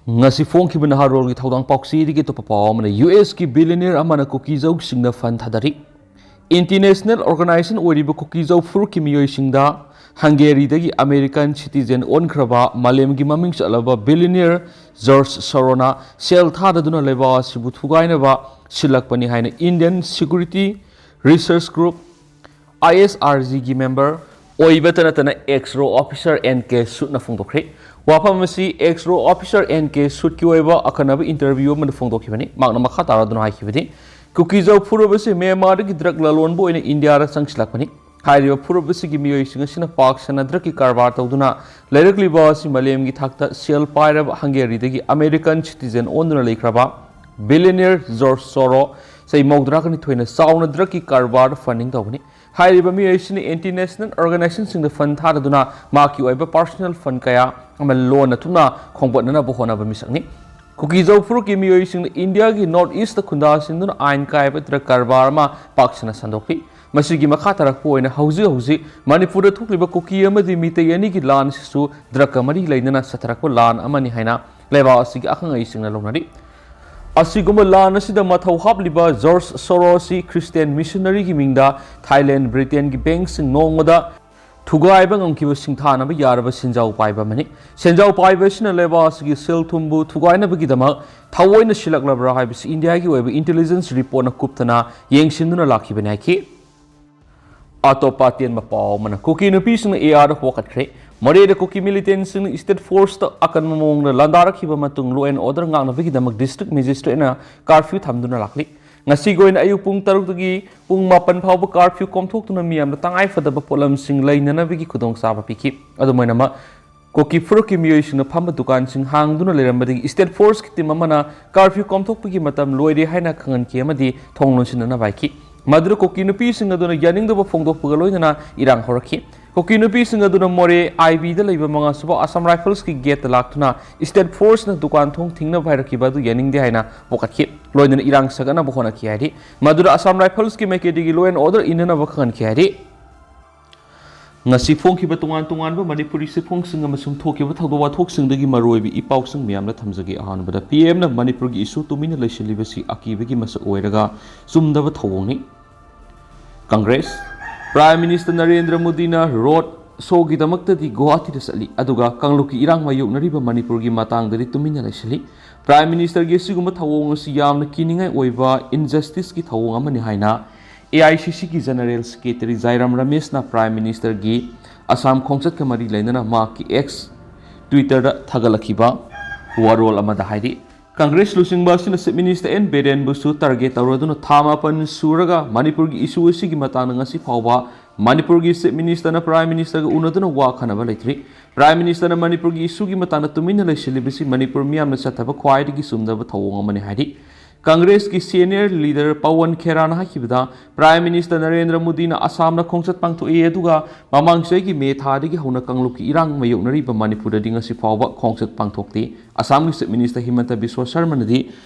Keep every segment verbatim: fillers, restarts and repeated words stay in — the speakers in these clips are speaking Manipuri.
ꯉꯁꯤ ꯐꯣꯡꯈꯤꯕ ꯅꯍꯥꯔꯣꯜꯒꯤ ꯊꯧꯗꯥꯡ ꯄꯥꯎꯆꯦꯗꯒꯤ ꯑꯇꯣꯞꯄ ꯄꯥꯎ ꯑꯃꯅ, ꯌꯨ ꯑꯦꯁꯀꯤ billionaire ꯑꯃꯅ ꯀꯨꯀꯤꯖꯧꯁꯤꯡꯗ fund ꯊꯥꯗꯔꯤ꯫ International organization ꯑꯣꯏꯔꯤꯕ ꯀꯨꯀꯤꯖꯧ ꯐꯨꯔꯨꯞꯀꯤ ꯃꯤꯑꯣꯏꯁꯤꯡꯗ ꯍꯪꯒꯦꯔꯤꯗꯒꯤ American citizen ꯑꯣꯟꯈ꯭ꯔꯕ ꯃꯥꯂꯦꯝꯒꯤ ꯃꯃꯤꯡ ꯆꯠꯂꯕ billionaire ꯖꯣꯔꯖ ꯁꯣꯔꯣꯅ ꯁꯦꯜ ꯊꯥꯗꯗꯨꯅ ꯂꯩꯕꯥꯛ ꯑꯁꯤꯕꯨ ꯊꯨꯒꯥꯏꯅꯕ ꯁꯤꯜꯂꯛꯄꯅꯤ ꯍꯥꯏꯅ Indian Security Research Group, I S R G ꯒꯤ member ꯑꯣꯏꯕꯇ ꯅꯠꯇꯅ ex-RAW officer N K ꯁꯨꯠꯅ ꯐꯣꯡꯗꯣꯛꯈ꯭ꯔꯦ꯫ ꯋꯥꯐꯝ ꯑꯁꯤ ex-RAW officer N K ꯁꯨꯠꯀꯤ ꯑꯣꯏꯕ ꯑꯈꯟꯅꯕ interview ꯑꯃꯗ ꯐꯣꯡꯗꯣꯛꯈꯤꯕꯅꯤ꯫ ꯃꯍꯥꯛꯅ ꯃꯈꯥ ꯇꯥꯔꯗꯨꯅ ꯍꯥꯏꯈꯤꯕꯗꯤ, ꯀꯨꯀꯤꯖꯧ ꯐꯨꯔꯨꯞ ꯑꯁꯤ ꯃ꯭ꯌꯥꯟꯃꯥꯔꯗꯒꯤ drug ꯂꯂꯣꯟꯕ ꯑꯣꯏꯅ ꯏꯟꯗꯤꯌꯥꯗ ꯆꯪꯁꯤꯜꯂꯛꯄꯅꯤ꯫ ꯍꯥꯏꯔꯤꯕ ꯐꯨꯔꯨꯞ ꯑꯁꯤꯒꯤ ꯃꯤꯑꯣꯏꯁꯤꯡ ꯑꯁꯤꯅ ꯄꯥꯛ ꯁꯟꯅ drugꯀꯤ ꯀꯔꯕꯥꯔ ꯇꯧꯗꯨꯅ ꯂꯩꯔꯛꯂꯤꯕ ꯑꯁꯤ ꯃꯥꯂꯦꯝꯒꯤ ꯊꯥꯛꯇ ꯁꯦꯜ ꯄꯥꯏꯔꯕ ꯍꯪꯒꯦꯔꯤꯗꯒꯤ American citizen ꯑꯣꯟꯗꯨꯅ ꯂꯩꯈ꯭ꯔꯕ billionaire ꯖꯣꯔꯖ ꯁꯣꯔꯣ, ꯆꯍꯤ ꯃꯧꯗ꯭ꯔꯥꯒ ꯅꯤꯊꯣꯏꯅ ꯆꯥꯎꯅ drugꯀꯤ ꯀꯔꯕꯥꯔꯗ funding ꯇꯧꯕꯅꯤ꯫ ꯍꯥꯏꯔꯤꯕ ꯃꯤꯑꯣꯏ ꯑꯁꯤꯅ international organizationꯁꯤꯡꯗ fund ꯊꯥꯗꯗꯨꯅ ꯃꯍꯥꯛꯀꯤ ꯑꯣꯏꯕ personal fund ꯀꯌꯥ ꯑꯃ ꯂꯣꯟꯅ ꯊꯨꯞꯅ ꯈꯣꯝꯒꯠꯅꯅꯕ ꯍꯣꯠꯅꯕ ꯃꯤꯁꯛꯅꯤ꯫ ꯀꯨꯀꯤꯖꯧ ꯐꯨꯔꯨꯞꯀꯤ ꯃꯤꯑꯣꯏꯁꯤꯡꯅ ꯏꯟꯗꯤꯌꯥꯒꯤ North Eastꯇ ꯈꯨꯟꯗꯥꯁꯤꯟꯗꯨꯅ ꯑꯥꯏꯟ ꯀꯥꯏꯕ drug ꯀꯔꯕꯥꯔ ꯑꯃ ꯄꯥꯛ ꯁꯟꯅ ꯁꯟꯗꯣꯛꯈꯤ꯫ ꯃꯁꯤꯒꯤ ꯃꯈꯥ ꯇꯥꯔꯛꯄ ꯑꯣꯏꯅ ꯍꯧꯖꯤꯛ ꯍꯧꯖꯤꯛ ꯃꯅꯤꯄꯨꯔꯗ ꯊꯣꯛꯂꯤꯕ ꯀꯨꯀꯤ ꯑꯃꯗꯤ ꯃꯤꯇꯩ ꯑꯅꯤꯒꯤ ꯂꯥꯟ ꯑꯁꯤꯁꯨ drugꯀ ꯃꯔꯤ ꯂꯩꯅꯅ ꯆꯠꯊꯔꯛꯄ ꯂꯥꯟ ꯑꯃꯅꯤ ꯍꯥꯏꯅ ꯂꯩꯕꯥꯛ ꯑꯁꯤꯒꯤ ꯑꯈꯪ ꯑꯍꯩꯁꯤꯡꯅ ꯂꯧꯅꯔꯤ꯫ ꯑꯁꯤꯒꯨꯝꯕ ꯂꯥꯟ ꯑꯁꯤꯗ ꯃꯊꯧ ꯍꯥꯞꯂꯤꯕ ꯖꯣꯔꯖ ꯁꯣꯔꯣꯁꯤ Christian missionaryꯒꯤ ꯃꯤꯡꯗ ꯊꯥꯏꯂꯦꯟ, ꯕ꯭ꯔꯤꯇꯦꯟꯒꯤ bankꯁꯤꯡ ꯅꯣꯡꯃꯗ ꯊꯨꯒꯥꯏꯕ ꯉꯝꯈꯤꯕ ꯁꯤꯡꯊꯥꯅꯕ ꯌꯥꯔꯕ ꯁꯦꯟꯖꯥꯎ ꯄꯥꯏꯕ ꯑꯃꯅꯤ꯫ ꯁꯦꯟꯖꯥꯎ ꯄꯥꯏꯕ ꯑꯁꯤꯅ ꯂꯩꯕꯥꯛ ꯑꯁꯤꯒꯤ ꯁꯦꯜ ꯊꯨꯝꯕꯨ ꯊꯨꯒꯥꯏꯅꯕꯒꯤꯗꯃꯛ ꯊꯑꯣꯏꯅ ꯁꯤꯜꯂꯛꯂꯕ꯭ꯔꯥ ꯍꯥꯏꯕꯁꯤ ꯏꯟꯗꯤꯌꯥꯒꯤ ꯑꯣꯏꯕ intelligence reportꯅ ꯀꯨꯞꯊꯅ ꯌꯦꯡꯁꯤꯟꯗꯨꯅ ꯂꯥꯛꯈꯤꯕꯅꯤ ꯍꯥꯏꯈꯤ꯫ ꯑꯇꯣꯞꯄ ꯑꯇꯦꯟꯕ ꯄꯥꯎ ꯑꯃꯅ, ꯀꯨꯀꯤ ꯅꯨꯄꯤꯁꯤꯡꯅ ARꯗ ꯋꯥꯀꯠꯈ꯭ꯔꯦ꯫ ꯃꯣꯔꯦꯗ ꯀꯨꯀꯤ militantꯁꯤꯡꯅ state forceꯇ ꯑꯀꯟꯕ ꯃꯑꯣꯡꯗ ꯂꯥꯟꯗꯥꯔꯛꯈꯤꯕ ꯃꯇꯨꯡ law and order ꯉꯥꯛꯅꯕꯒꯤꯗꯃꯛ district magistrateꯅ curfew ꯊꯝꯗꯨꯅ ꯂꯥꯛꯂꯤ꯫ ꯉꯁꯤꯒꯤ ꯑꯣꯏꯅ ꯑꯌꯨꯛ ꯄꯨꯡ ꯇꯔꯨꯛꯇꯒꯤ ꯄꯨꯡ ꯃꯥꯄꯟ ꯐꯥꯎꯕ curfew ꯀꯣꯝꯊꯣꯛꯇꯨꯅ ꯃꯤꯌꯥꯝꯗ ꯇꯉꯥꯏꯐꯗꯕ ꯄꯣꯠꯂꯝꯁꯤꯡ ꯂꯩꯅꯅꯕꯒꯤ ꯈꯨꯗꯣꯡꯆꯥꯕ ꯄꯤꯈꯤ꯫ ꯑꯗꯨꯝ ꯑꯣꯏꯅꯃꯛ, ꯀꯨꯀꯤ ꯐꯨꯔꯨꯞꯀꯤ ꯃꯤꯑꯣꯏꯁꯤꯡꯅ ꯐꯝꯕ ꯗꯨꯀꯥꯟꯁꯤꯡ ꯍꯥꯡꯗꯨꯅ ꯂꯩꯔꯝꯕꯗꯒꯤ state forceꯀꯤ team ꯑꯃꯅ curfew ꯀꯣꯝꯊꯣꯛꯄꯒꯤ ꯃꯇꯝ ꯂꯣꯏꯔꯦ ꯍꯥꯏꯅ ꯈꯪꯍꯟꯈꯤ ꯑꯃꯗꯤ ꯊꯣꯡ ꯂꯣꯟꯁꯤꯟꯅꯅꯕ ꯍꯥꯏꯈꯤ꯫ ꯃꯗꯨꯗ ꯀꯨꯀꯤ ꯅꯨꯄꯤꯁꯤꯡ ꯑꯗꯨꯅ ꯌꯥꯅꯤꯡꯗꯕ ꯐꯣꯡꯗꯣꯛꯄꯒ ꯂꯣꯏꯅꯅ ꯏꯔꯥꯡ ꯍꯧꯔꯛꯈꯤ꯫ ꯀꯨꯀꯤ ꯅꯨꯄꯤꯁꯤꯡ ꯑꯗꯨꯅ ꯃꯣꯔꯦ IBꯗ ꯂꯩꯕ ꯃꯉꯥꯁꯨꯕ Assam Riflesꯀꯤ gateꯇ ꯂꯥꯛꯇꯨꯅ state forceꯅ ꯗꯨꯀꯥꯟ ꯊꯣꯡ ꯊꯤꯡꯅꯕ ꯍꯥꯏꯔꯛꯈꯤꯕ ꯑꯗꯨ ꯌꯥꯅꯤꯡꯗꯦ ꯍꯥꯏꯅ ꯋꯥꯀꯠꯈꯤ꯫ ꯂꯣꯏꯅꯅ ꯏꯔꯥꯡ ꯁꯥꯒꯠꯅꯕ ꯍꯣꯠꯅꯈꯤ ꯍꯥꯏꯔꯤ꯫ ꯃꯗꯨꯗ Assam Riflesꯀꯤ ꯃꯥꯏꯀꯩꯗꯒꯤ law and order ꯏꯟꯅꯅꯕ ꯈꯪꯍꯟꯈꯤ ꯍꯥꯏꯔꯤ꯫ ꯉꯁꯤ ꯐꯣꯡꯈꯤꯕ ꯇꯣꯉꯥꯟ ꯇꯣꯉꯥꯟꯕ ꯃꯅꯤꯄꯨꯔꯤ ꯆꯦꯐꯣꯡꯁꯤꯡ ꯑꯃꯁꯨꯡ ꯊꯣꯛꯈꯤꯕ ꯊꯧꯗꯣꯛ ꯋꯥꯊꯣꯛꯁꯤꯡꯗꯒꯤ ꯃꯔꯨꯑꯣꯏꯕ ꯏ ꯄꯥꯎꯁꯤꯡ ꯃꯌꯥꯝꯅ ꯊꯝꯖꯒꯦ꯫ ꯑꯍꯥꯟꯕꯗ, ꯄꯤ ꯑꯦꯝꯅ ꯃꯅꯤꯄꯨꯔꯒꯤ ꯏꯁꯨ ꯇꯨꯃꯤꯟꯅ ꯂꯩꯁꯤꯜꯂꯤꯕꯁꯤ ꯑꯀꯤꯕꯒꯤ ꯃꯁꯛ ꯑꯣꯏꯔꯒ ꯆꯨꯝꯗꯕ ꯊꯧꯑꯣꯡꯅꯤ꯫ ꯀꯪꯒ꯭ꯔꯦꯁ, ꯄ꯭ꯔꯥꯏꯝ ꯃꯤꯅꯤꯁꯇꯔ ꯅꯔꯦꯟꯗ꯭ꯔ ꯃꯣꯗꯤꯅ ꯔꯣꯗ ꯁꯣꯒꯤꯗꯃꯛꯇꯗꯤ ꯒꯨꯋꯥꯍꯥꯇꯤꯗ ꯆꯠꯂꯤ, ꯑꯗꯨꯒ ꯀꯥꯡꯂꯨꯞꯀꯤ ꯏꯔꯥꯡ ꯃꯥꯌꯣꯛꯅꯔꯤꯕ ꯃꯅꯤꯄꯨꯔꯒꯤ ꯃꯇꯥꯡꯗꯗꯤ ꯇꯨꯃꯤꯟꯅ ꯂꯩꯁꯤꯜꯂꯤ꯫ ꯄ꯭ꯔꯥꯏꯝ ꯃꯤꯅꯤꯁꯇꯔꯒꯤ ꯑꯁꯤꯒꯨꯝꯕ ꯊꯧꯑꯣꯡ ꯑꯁꯤ ꯌꯥꯝꯅ ꯀꯤꯅꯤꯡꯉꯥꯏ ꯑꯣꯏꯕ ꯏꯟꯖꯁꯇꯤꯁꯀꯤ ꯊꯧꯑꯣꯡ ꯑꯃꯅꯤ ꯍꯥꯏꯅ ꯑꯦ ꯑꯥꯏ ꯁꯤ ꯁꯤꯒꯤ ꯖꯦꯅꯔꯦꯜ ꯁꯦꯀ꯭ꯔꯦꯇꯔꯤ ꯖꯥꯏꯔꯥꯝ ꯔꯃꯦꯁꯅ ꯄ꯭ꯔꯥꯏꯝ ꯃꯤꯅꯤꯁꯇꯔꯒꯤ ꯑꯁꯥꯝ ꯈꯣꯡꯆꯠꯀ ꯃꯔꯤ ꯂꯩꯅꯅ ꯃꯍꯥꯛꯀꯤ ꯑꯦꯛꯁ ꯇ꯭ꯋꯤꯇꯔꯗ ꯊꯥꯒꯠꯂꯛꯈꯤꯕ ꯋꯥꯔꯣꯜ ꯑꯃꯗ ꯍꯥꯏꯔꯤ꯫ ꯀꯪꯒ꯭ꯔꯦꯁ ꯂꯨꯆꯤꯡꯕ ꯑꯁꯤꯅ ꯆꯤꯐ ꯃꯤꯅꯤꯁꯇꯔ ꯑꯦꯟ ꯕꯤꯔꯦꯟꯕꯨꯁꯨ ꯇꯥꯔꯒꯦꯠ ꯇꯧꯔꯗꯨꯅ ꯊꯥ ꯃꯥꯄꯟ ꯁꯨꯔꯒ ꯃꯅꯤꯄꯨꯔꯒꯤ ꯏꯁꯨ ꯑꯁꯤꯒꯤ ꯃꯇꯥꯡꯗ ꯉꯁꯤ ꯐꯥꯎꯕ ꯃꯅꯤꯄꯨꯔꯒꯤ ꯆꯤꯐ ꯃꯤꯅꯤꯁꯇꯔꯅ ꯄ꯭ꯔꯥꯏꯝ ꯃꯤꯅꯤꯁꯇꯔꯒ ꯎꯅꯗꯨꯅ ꯋꯥ ꯈꯟꯅꯕ ꯂꯩꯇ꯭ꯔꯤ꯫ ꯄ꯭ꯔꯥꯏꯝ ꯃꯤꯅꯤꯁꯇꯔꯅ ꯃꯅꯤꯄꯨꯔꯒꯤ ꯏꯁꯨꯒꯤ ꯃꯇꯥꯡꯗ ꯇꯨꯃꯤꯟꯅ ꯂꯩꯁꯤꯜꯂꯤꯕꯁꯤ ꯃꯅꯤꯄꯨꯔ ꯃꯤꯌꯥꯝꯅ ꯆꯠꯊꯕ ꯈ꯭ꯋꯥꯏꯗꯒꯤ ꯆꯨꯝꯗꯕ ꯊꯧꯑꯣꯡ ꯑꯃꯅꯤ ꯍꯥꯏꯔꯤ꯫ ꯀꯪꯒ꯭ꯔꯦꯁꯀꯤ ꯁꯦꯅꯤꯌꯔ ꯂꯤꯗꯔ ꯄꯋꯟ ꯈꯦꯔꯥꯅ ꯍꯥꯏꯈꯤꯕꯗ, ꯄ꯭ꯔꯥꯏꯝ ꯃꯤꯅꯤꯁꯇꯔ ꯅꯔꯦꯟꯗ꯭ꯔ ꯃꯣꯗꯤꯅ ꯑꯁꯥꯝꯗ ꯈꯣꯡꯆꯠ ꯄꯥꯡꯊꯣꯛꯏ, ꯑꯗꯨꯒ ꯃꯃꯥꯡ ꯆꯍꯤꯒꯤ ꯃꯦ ꯊꯥꯗꯒꯤ ꯍꯧꯅ ꯀꯥꯡꯂꯨꯞꯀꯤ ꯏꯔꯥꯡ ꯃꯥꯌꯣꯛꯅꯔꯤꯕ ꯃꯅꯤꯄꯨꯔꯗꯗꯤ ꯉꯁꯤ ꯐꯥꯎꯕ ꯈꯣꯡꯆꯠ ꯄꯥꯡꯊꯣꯛꯇꯦ꯫ ꯑꯁꯥꯝꯒꯤ ꯆꯤꯐ ꯃꯤꯅꯤꯁꯇꯔ ꯍꯤꯃꯟꯇ ꯕꯤꯁ꯭ꯋ ꯁꯔꯃꯅꯗꯤ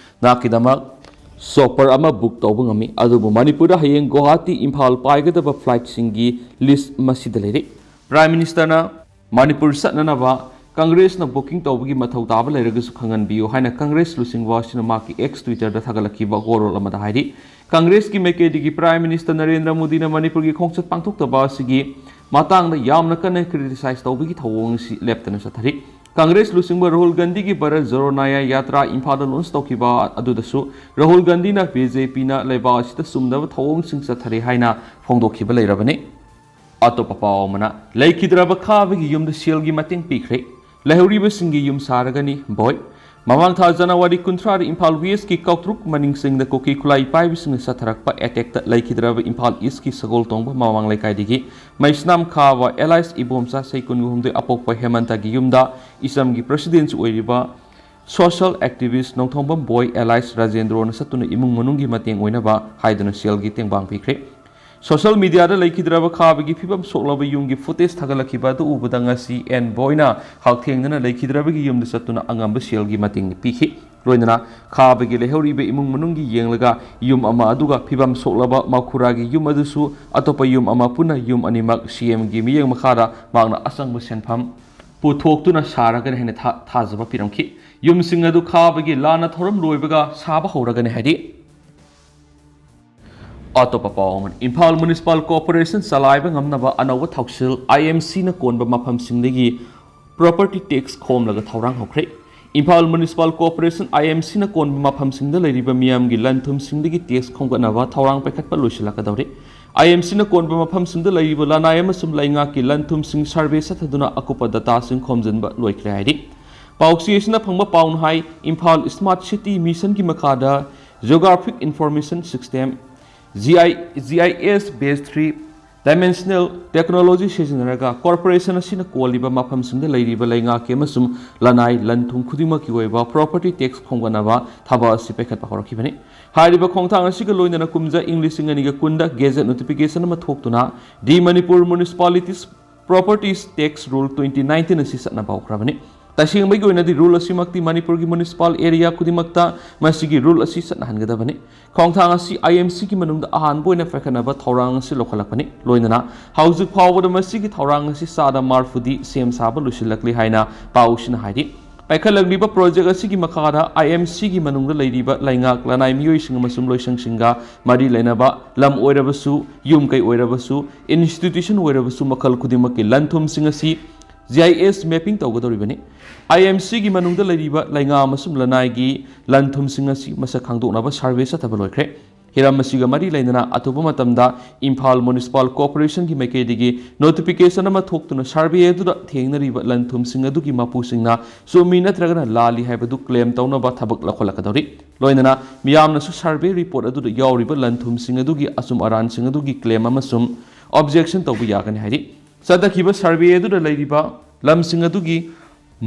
ꯅꯍꯥꯛꯀꯤꯗꯃꯛ ꯆꯣꯄꯔ ꯑꯃ ꯕꯨꯛ ꯇꯧꯕ ꯉꯝꯃꯤ, ꯑꯗꯨꯕꯨ ꯃꯅꯤꯄꯨꯔꯗ ꯍꯌꯦꯡ ꯒꯨꯋꯥꯍꯥꯇꯤ ꯏꯝꯐꯥꯜ ꯄꯥꯏꯒꯗꯕ ꯐ꯭ꯂꯥꯏꯠꯁꯤꯡꯒꯤ ꯂꯤꯁ꯭ꯠ ꯃꯁꯤꯗ ꯂꯩꯔꯤ꯫ ꯄ꯭ꯔꯥꯏꯝ ꯃꯤꯅꯤꯁꯇꯔꯅ ꯃꯅꯤꯄꯨꯔ ꯆꯠꯅꯅꯕ ꯀꯪꯒ꯭ꯔꯦꯁꯅ ꯕꯨꯀꯤꯡ ꯇꯧꯕꯒꯤ ꯃꯊꯧ ꯇꯥꯕ ꯂꯩꯔꯒꯁꯨ ꯈꯪꯍꯟꯕꯤꯌꯨ ꯍꯥꯏꯅ ꯀꯪꯒ꯭ꯔꯦꯁ ꯂꯨꯆꯤꯡꯕ ꯑꯁꯤꯅ ꯃꯍꯥꯛꯀꯤ ꯑꯦꯛꯁ ꯇ꯭ꯋꯤꯇꯔꯗ ꯊꯥꯒꯠꯂꯛꯈꯤꯕ ꯋꯥꯔꯣꯜ ꯑꯃꯗ ꯍꯥꯏꯔꯤ꯫ ꯀꯪꯒ꯭ꯔꯦꯁꯀꯤ ꯃꯥꯏꯀꯩꯗꯒꯤ ꯄ꯭ꯔꯥꯏꯝ ꯃꯤꯅꯤꯁꯇꯔ ꯅꯔꯦꯟꯗ꯭ꯔ ꯃꯣꯗꯤꯅ ꯃꯅꯤꯄꯨꯔꯒꯤ ꯈꯣꯡꯆꯠ ꯄꯥꯡꯊꯣꯛꯇꯕ ꯑꯁꯤꯒꯤ ꯃꯇꯥꯡꯗ ꯌꯥꯝꯅ ꯀꯟꯅ ꯀ꯭ꯔꯤꯇꯤꯁꯥꯏꯖ ꯇꯧꯕꯒꯤ ꯊꯧꯑꯣꯡ ꯑꯁꯤ ꯂꯦꯞꯇꯅ ꯆꯠꯊꯔꯤ꯫ ꯀꯪꯒ꯭ꯔꯦꯁ ꯂꯨꯆꯤꯡꯕ ꯔꯥꯍꯨꯜ ꯒꯥꯟꯙꯤꯒꯤ ꯚꯥꯔꯠ ꯖꯣꯔꯣ ꯅꯌꯥ ꯌꯥꯇ꯭ꯔꯥ ꯏꯝꯐꯥꯜꯗ ꯂꯣꯟꯆ ꯇꯧꯈꯤꯕ ꯑꯗꯨꯗꯁꯨ ꯔꯥꯍꯨꯜ ꯒꯥꯟꯙꯤꯅ ꯕꯤ ꯖꯦ ꯄꯤꯅ ꯂꯩꯕꯥꯛ ꯑꯁꯤꯗ ꯆꯨꯝꯗꯕ ꯊꯧꯑꯣꯡꯁꯤꯡ ꯆꯠꯊꯔꯤ ꯍꯥꯏꯅ ꯐꯣꯡꯗꯣꯛꯈꯤꯕ ꯂꯩꯔꯕꯅꯤ꯫ ꯑꯇꯣꯞꯄ ꯄꯥꯎ ꯑꯃꯅ, ꯂꯩꯈꯤꯗ꯭ꯔꯕ ꯈꯥꯕꯒꯤ ꯌꯨꯝꯗ ꯁꯦꯜꯒꯤ ꯃꯇꯦꯡ ꯄꯤꯈ꯭ꯔꯦ꯫ ꯂꯩꯍꯧꯔꯤꯕꯁꯤꯡꯒꯤ ꯌꯨꯝ ꯁꯥꯔꯒꯅꯤ꯫ ꯕꯣꯏ꯫ ꯃꯃꯥꯡ ꯊꯥ ꯖꯅꯋꯥꯔꯤ ꯀꯨꯟꯊ꯭ꯔꯥꯗ ꯏꯝꯐꯥꯜ ꯋꯦꯁꯀꯤ ꯀꯥꯎꯇ꯭ꯔꯨꯛ ꯃꯅꯤꯡꯁꯤꯡꯗ ꯀꯨꯀꯤ ꯈꯨꯠꯂꯥꯏ ꯄꯥꯏꯕꯁꯤꯡꯅ ꯆꯠꯊꯔꯛꯄ ꯑꯦꯇꯦꯛꯇ ꯂꯩꯈꯤꯗ꯭ꯔꯕ ꯏꯝꯐꯥꯜ ꯏꯁꯀꯤ ꯁꯒꯣꯜ ꯇꯣꯡꯕ ꯃꯃꯥꯡ ꯂꯩꯀꯥꯏꯗꯒꯤ ꯃꯩꯁꯅꯥꯝ ꯈꯥꯕ ꯑꯦꯂꯥꯏꯁ ꯏꯕꯣꯝꯆꯥ ꯆꯍꯤ ꯀꯨꯟꯒ ꯍꯨꯝꯗꯣꯏ ꯑꯄꯣꯛꯄ ꯍꯦꯃꯟꯇꯒꯤ ꯌꯨꯝꯗ ꯏꯆꯝꯒꯤ ꯄ꯭ꯔꯦꯁꯤꯗꯦꯟꯁꯨ ꯑꯣꯏꯔꯤꯕ ꯁꯣꯁꯤꯌꯦꯜ ꯑꯦꯛꯇꯤꯚꯤꯁ꯭ꯠ ꯅꯣꯡꯊꯣꯝꯕꯝ ꯕꯣꯏ ꯑꯦꯂꯥꯏꯁ ꯔꯥꯖꯦꯟꯗ꯭ꯔꯣꯅ ꯆꯠꯇꯨꯅ ꯏꯃꯨꯡ ꯃꯅꯨꯡꯒꯤ ꯃꯇꯦꯡ ꯑꯣꯏꯅꯕ ꯍꯥꯏꯗꯨꯅ ꯁꯦꯜꯒꯤ ꯇꯦꯡꯕꯥꯡ ꯄꯤꯈ꯭ꯔꯦ꯫ ꯁꯣꯁꯤꯌꯦꯜ ꯃꯤꯗꯤꯌꯥꯗ ꯂꯩꯈꯤꯗ꯭ꯔꯕ ꯈꯥꯕꯒꯤ ꯐꯤꯕꯝ ꯁꯣꯛꯂꯕ ꯌꯨꯝꯒꯤ ꯐꯨꯇꯦꯖ ꯊꯥꯒꯠꯂꯛꯈꯤꯕ ꯑꯗꯨ ꯎꯕꯗ ꯉꯁꯤ ꯑꯦꯟ ꯕꯣꯏꯅ ꯍꯛꯊꯦꯡꯅꯅ ꯂꯩꯈꯤꯗ꯭ꯔꯕꯒꯤ ꯌꯨꯝꯗ ꯆꯠꯇꯨꯅ ꯑꯉꯝꯕ ꯁꯦꯜꯒꯤ ꯃꯇꯦꯡ ꯄꯤꯈꯤ꯫ ꯂꯣꯏꯅꯅ ꯈꯥꯕꯒꯤ ꯂꯩꯍꯧꯔꯤꯕ ꯏꯃꯨꯡ ꯃꯅꯨꯡꯒꯤ ꯌꯦꯡꯂꯒ ꯌꯨꯝ ꯑꯃ ꯑꯗꯨꯒ ꯐꯤꯕꯝ ꯁꯣꯛꯂꯕ ꯃꯈꯨꯔꯥꯒꯤ ꯌꯨꯝ ꯑꯗꯨꯁꯨ ꯑꯇꯣꯞꯄ ꯌꯨꯝ ꯑꯃ ꯄꯨꯟꯅ ꯌꯨꯝ ꯑꯅꯤꯃꯛ ꯁꯤ ꯑꯦꯝꯒꯤ ꯃꯤꯠꯌꯦꯡ ꯃꯈꯥꯗ ꯃꯍꯥꯛꯅ ꯑꯆꯪꯕ ꯁꯦꯟꯐꯝ ꯄꯨꯊꯣꯛꯇꯨꯅ ꯁꯥꯔꯒꯅꯤ ꯍꯥꯏꯅ ꯊꯥ-, ꯊꯥꯖꯕ ꯄꯤꯔꯝꯈꯤ꯫ ꯌꯨꯝꯁꯤꯡ ꯑꯗꯨ ꯈꯥꯕꯒꯤ ꯂꯥꯟꯅ ꯊꯧꯔꯝ ꯂꯣꯏꯕꯒ ꯁꯥꯕ ꯍꯧꯔꯒꯅꯤ ꯍꯥꯏꯔꯤ꯫ ꯑꯇꯣꯞꯄ ꯄꯥꯎ ꯑꯃꯅ, ꯏꯝꯐꯥꯜ ꯃ꯭ꯌꯨꯅꯤꯁꯤꯄꯥꯜ ꯀꯣꯔꯄꯣꯔꯦꯁꯟ ꯆꯂꯥꯏꯕ ꯉꯝꯅꯕ ꯑꯅꯧꯕ ꯊꯧꯁꯤꯜ, ꯑꯥꯏ ꯑꯦꯝ ꯁꯤꯅ ꯀꯣꯟꯕ ꯃꯐꯝꯁꯤꯡꯗꯒꯤ property tax ꯈꯣꯝꯂꯒ ꯊꯧꯔꯥꯡ ꯍꯧꯈ꯭ꯔꯦ꯫ ꯏꯝꯐꯥꯜ ꯃ꯭ꯌꯨꯅꯤꯁꯤꯄꯥꯜ ꯀꯣꯔꯄꯣꯔꯦꯁꯟ, ꯑꯥꯏ ꯑꯦꯝ ꯁꯤꯅ ꯀꯣꯟꯕ ꯃꯐꯝꯁꯤꯡꯗ ꯂꯩꯔꯤꯕ ꯃꯤꯌꯥꯝꯒꯤ ꯂꯟ ꯊꯨꯝꯁꯤꯡꯗꯒꯤ tax ꯈꯣꯝꯒꯠꯅꯕ ꯊꯧꯔꯥꯡ ꯄꯥꯏꯈꯠꯄ ꯂꯣꯏꯁꯤꯜꯂꯛꯀꯗꯧꯔꯦ꯫ ꯑꯥꯏ ꯑꯦꯝ ꯁꯤꯅ ꯀꯣꯟꯕ ꯃꯐꯝꯁꯤꯡꯗ ꯂꯩꯔꯤꯕ ꯂꯅꯥꯏ ꯑꯃꯁꯨꯡ ꯂꯩꯉꯥꯛꯀꯤ ꯂꯟ ꯊꯨꯝꯁꯤꯡ survey ꯆꯠꯊꯗꯨꯅ ꯑꯀꯨꯞꯄ dataꯁꯤꯡ ꯈꯣꯝꯖꯤꯟꯕ ꯂꯣꯏꯈ꯭ꯔꯦ ꯍꯥꯏꯔꯤ꯫ ꯄꯥꯎꯆꯦ ꯑꯁꯤꯅ ꯐꯪꯕ ꯄꯥꯎꯅ ꯍꯥꯏ, ꯏꯝꯐꯥꯜ Smart City Missionꯒꯤ ꯃꯈꯥꯗ Geographic Information System, G I, G I S based three dimensional technology ꯁꯤꯖꯤꯟꯅꯔꯒ ꯀꯣꯔꯄꯣꯔꯦꯁꯟ ꯑꯁꯤꯅ ꯀꯣꯜꯂꯤꯕ ꯃꯐꯝꯁꯤꯡꯗ ꯂꯩꯔꯤꯕ ꯂꯩꯉꯥꯛꯀꯤ ꯑꯃꯁꯨꯡ ꯂꯅꯥꯏ ꯂꯟ ꯊꯨꯝ ꯈꯨꯗꯤꯡꯃꯛꯀꯤ ꯑꯣꯏꯕ property tax ꯈꯣꯝꯒꯠꯅꯕ ꯊꯕꯛ ꯑꯁꯤ ꯄꯥꯏꯈꯠꯄ ꯍꯧꯔꯛꯈꯤꯕꯅꯤ꯫ ꯍꯥꯏꯔꯤꯕ ꯈꯣꯡꯊꯥꯡ ꯑꯁꯤꯒ ꯂꯣꯏꯅꯅ ꯀꯨꯝꯖꯥ ꯏꯪ ꯂꯤꯁꯤꯡ ꯑꯅꯤꯒ ꯀꯨꯟꯗ gazette notification ꯑꯃ ꯊꯣꯛꯇꯨꯅ The Manipur Municipalities Properties Tax Rule twenty nineteen ꯑꯁꯤ ꯆꯠꯅꯕ ꯍꯧꯈ꯭ꯔꯕꯅꯤ꯫ ꯇꯁꯦꯡꯕꯒꯤ ꯑꯣꯏꯅꯗꯤ rule ꯑꯁꯤꯃꯛꯇꯤ ꯃꯅꯤꯄꯨꯔꯒꯤ municipal area ꯈꯨꯗꯤꯡꯃꯛꯇ ꯃꯁꯤꯒꯤ rule ꯑꯁꯤ ꯆꯠꯅꯍꯟꯒꯗꯕꯅꯤ꯫ ꯈꯣꯡꯊꯥꯡ ꯑꯁꯤ I M Cꯒꯤ ꯃꯅꯨꯡꯗ ꯑꯍꯥꯟꯕ ꯑꯣꯏꯅ ꯄꯥꯏꯈꯠꯅꯕ ꯊꯧꯔꯥꯡ ꯑꯁꯤ ꯂꯧꯈꯠꯂꯛꯄꯅꯤ꯫ ꯂꯣꯏꯅꯅ ꯍꯧꯖꯤꯛ ꯐꯥꯎꯕꯗ ꯃꯁꯤꯒꯤ ꯊꯧꯔꯥꯡ ꯑꯁꯤ ꯆꯥꯗ ꯃꯔꯐꯨꯗꯤ ꯁꯦꯝ ꯁꯥꯕ ꯂꯣꯏꯁꯤꯜꯂꯛꯂꯤ ꯍꯥꯏꯅ ꯄꯥꯎꯁꯤꯅ ꯍꯥꯏꯔꯤ꯫ ꯄꯥꯏꯈꯠꯂꯛꯂꯤꯕ project ꯑꯁꯤꯒꯤ ꯃꯈꯥꯗ I M Cꯒꯤ ꯃꯅꯨꯡꯗ ꯂꯩꯔꯤꯕ ꯂꯩꯉꯥꯛ, ꯂꯅꯥꯏ ꯃꯤꯑꯣꯏꯁꯤꯡ ꯑꯃꯁꯨꯡ ꯂꯣꯏꯁꯪꯁꯤꯡꯒ ꯃꯔꯤ ꯂꯩꯅꯕ ꯂꯝ ꯑꯣꯏꯔꯕꯁꯨ, ꯌꯨꯝ ꯀꯩ ꯑꯣꯏꯔꯕꯁꯨ, institution ꯑꯣꯏꯔꯕꯁꯨ, ꯃꯈꯜ ꯈꯨꯗꯤꯡꯃꯛꯀꯤ ꯂꯟ ꯊꯨꯝꯁꯤꯡ ꯑꯁꯤ G I S mapping ꯇꯧꯒꯗꯧꯔꯤꯕꯅꯤ꯫ I M Cꯒꯤ ꯃꯅꯨꯡꯗ ꯂꯩꯔꯤꯕ ꯂꯩꯉꯥꯛ ꯑꯃꯁꯨꯡ ꯂꯅꯥꯏꯒꯤ ꯂꯟ ꯊꯨꯝꯁꯤꯡ ꯑꯁꯤ ꯃꯁꯛ ꯈꯪꯗꯣꯛꯅꯕ survey ꯆꯠꯊꯕ ꯂꯣꯏꯈ꯭ꯔꯦ꯫ ꯍꯤꯔꯝ ꯑꯁꯤꯒ ꯃꯔꯤ ꯂꯩꯅꯅ ꯑꯊꯨꯕ ꯃꯇꯝꯗ ꯏꯝꯐꯥꯜ ꯃ꯭ꯌꯨꯅꯤꯁꯤꯄꯥꯜ ꯀꯣꯔꯄꯣꯔꯦꯁꯟꯒꯤ ꯃꯥꯏꯀꯩꯗꯒꯤ notification ꯑꯃ ꯊꯣꯛꯇꯨꯅ survey ꯑꯗꯨꯗ ꯊꯦꯡꯅꯔꯤꯕ ꯂꯟ ꯊꯨꯝꯁꯤꯡ ꯑꯗꯨꯒꯤ ꯃꯄꯨꯁꯤꯡꯅ ꯆꯨꯝꯃꯤ ꯅꯠꯇ꯭ꯔꯒꯅ ꯂꯥꯜꯂꯤ ꯍꯥꯏꯕꯗꯨ claim ꯇꯧꯅꯕ ꯊꯕꯛ ꯂꯧꯈꯠꯂꯛꯀꯗꯧꯔꯤ꯫ ꯂꯣꯏꯅꯅ ꯃꯤꯌꯥꯝꯅꯁꯨ survey report ꯑꯗꯨꯗ ꯌꯥꯎꯔꯤꯕ ꯂꯟ ꯊꯨꯝꯁꯤꯡ ꯑꯗꯨꯒꯤ ꯑꯆꯨꯝ ꯑꯔꯥꯟꯁꯤꯡ ꯑꯗꯨꯒꯤ claim ꯑꯃꯁꯨꯡ objection ꯇꯧꯕ ꯌꯥꯒꯅꯤ ꯍꯥꯏꯔꯤ꯫ ꯆꯠꯊꯈꯤꯕ survey ꯑꯗꯨꯗ ꯂꯩꯔꯤꯕ ꯂꯝꯁꯤꯡ ꯑꯗꯨꯒꯤ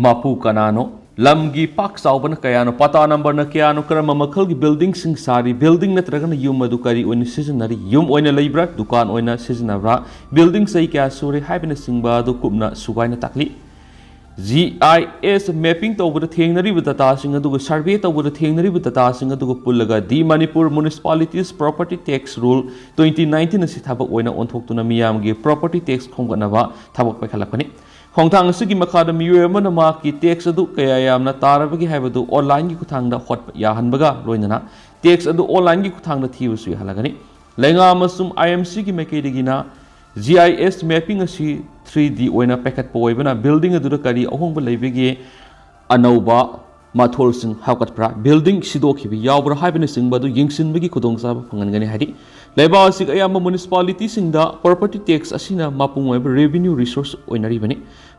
ꯃꯄꯨ ꯀꯅꯥꯅꯣ, ꯂꯝꯒꯤ ꯄꯥꯛ ꯆꯥꯎꯕꯅ ꯀꯌꯥꯅꯣ, ꯄꯇꯥ ꯅꯝꯕꯔꯅ ꯀꯌꯥꯅꯣ, ꯀꯔꯝꯕ ꯃꯈꯜꯒꯤ buildingꯁꯤꯡ ꯁꯥꯔꯤ, building ꯅꯠꯇ꯭ꯔꯒꯅ ꯌꯨꯝ ꯑꯗꯨ ꯀꯔꯤ ꯑꯣꯏꯅ ꯁꯤꯖꯤꯟꯅꯔꯤ, ꯌꯨꯝ ꯑꯣꯏꯅ ꯂꯩꯕ꯭ꯔꯥ, ꯗꯨꯀꯥꯟ ꯑꯣꯏꯅ ꯁꯤꯖꯤꯟꯅꯕ꯭ꯔꯥ, building ꯆꯍꯤ ꯀꯌꯥ ꯁꯨꯔꯦ ꯍꯥꯏꯕꯅꯆꯤꯡꯕ ꯑꯗꯨ ꯀꯨꯞꯅ ꯁꯨꯒꯥꯏꯅ ꯇꯥꯛꯂꯤ꯫ ꯖꯤ ꯑꯥꯏ ꯑꯦꯁ ꯃꯦꯄꯤꯡ ꯇꯧꯕꯗ ꯊꯦꯡꯅꯔꯤꯕ ꯗꯇꯥꯁꯤꯡ ꯑꯗꯨꯒ ꯁꯔꯚꯦ ꯇꯧꯕꯗ ꯊꯦꯡꯅꯔꯤꯕ ꯗꯇꯥꯁꯤꯡ ꯑꯗꯨꯒ ꯄꯨꯜꯂꯒ The Manipur Municipalities Property Tax Rule twenty nineteen ꯑꯁꯤ ꯊꯕꯛ ꯑꯣꯏꯅ ꯑꯣꯟꯊꯣꯛꯇꯨꯅ ꯃꯤꯌꯥꯝꯒꯤ ꯄ꯭ꯔꯣꯄꯔꯇꯤ ꯇꯦꯛꯁ ꯈꯣꯝꯒꯠꯅꯕ ꯊꯕꯛ ꯄꯥꯏꯈꯠꯂꯛꯄꯅꯤ꯫ ꯈꯣꯡꯊꯥꯡ ꯑꯁꯤꯒꯤ ꯃꯈꯥꯗ ꯃꯤꯑꯣꯏ ꯑꯃꯅ ꯃꯍꯥꯛꯀꯤ ꯇꯦꯛꯁ ꯑꯗꯨ ꯀꯌꯥ ꯌꯥꯝꯅ ꯇꯥꯔꯕꯒꯦ ꯍꯥꯏꯕꯗꯨ ꯑꯣꯟꯂꯥꯏꯟꯒꯤ ꯈꯨꯠꯊꯥꯡꯗ ꯍꯣꯠꯄ ꯌꯥꯍꯟꯕꯒ ꯂꯣꯏꯅꯅ ꯇꯦꯛꯁ ꯑꯗꯨ ꯑꯣꯟꯂꯥꯏꯟꯒꯤ ꯈꯨꯠꯊꯥꯡꯗ ꯊꯤꯕꯁꯨ ꯌꯥꯍꯜꯂꯒꯅꯤ꯫ ꯂꯩꯉꯥꯛ ꯑꯃꯁꯨꯡ ꯑꯥꯏ ꯑꯦꯝ ꯁꯤꯒꯤ ꯃꯥꯏꯀꯩꯗꯒꯤꯅ ꯖꯤ ꯑꯥꯏ ꯑꯦꯁ ꯃꯦꯄꯤꯡ ꯑꯁꯤ ꯊ꯭ꯔꯤ ꯗꯤ ꯑꯣꯏꯅ ꯄꯥꯏꯈꯠꯄ ꯑꯣꯏꯕꯅ ꯕꯤꯜꯗꯤꯡ ꯑꯗꯨꯗ ꯀꯔꯤ ꯑꯍꯣꯡꯕ ꯂꯩꯕꯒꯦ, ꯑꯅꯧꯕ ꯃꯊꯣꯜꯁꯤꯡ ꯍꯥꯞꯀꯠꯄ꯭ꯔꯥ, ꯕꯤꯜꯗꯤꯡ ꯁꯤꯗꯣꯛꯈꯤꯕ ꯌꯥꯎꯕ꯭ꯔꯥ ꯍꯥꯏꯕꯅꯆꯤꯡꯕ ꯑꯗꯨ ꯌꯦꯡꯁꯤꯟꯕꯒꯤ ꯈꯨꯗꯣꯡꯆꯥꯕ ꯐꯪꯍꯟꯒꯅꯤ ꯍꯥꯏꯔꯤ꯫ ꯂꯩꯕꯥꯛ ꯑꯁꯤꯒꯤ ꯑꯌꯥꯝꯕ ꯃ꯭ꯌꯨꯅꯤꯁꯤꯄꯥꯂꯤꯇꯤꯁꯤꯡꯗ ꯄ꯭ꯔꯣꯄꯔꯇꯤ ꯇꯦꯛꯁ ꯑꯁꯤꯅ ꯃꯄꯨꯡ ꯑꯣꯏꯕ ꯔꯦꯚꯤꯅ꯭ꯌꯨ ꯔꯤꯁꯣꯔꯁ ꯑꯣꯏꯅꯔꯤꯕꯅꯤ꯫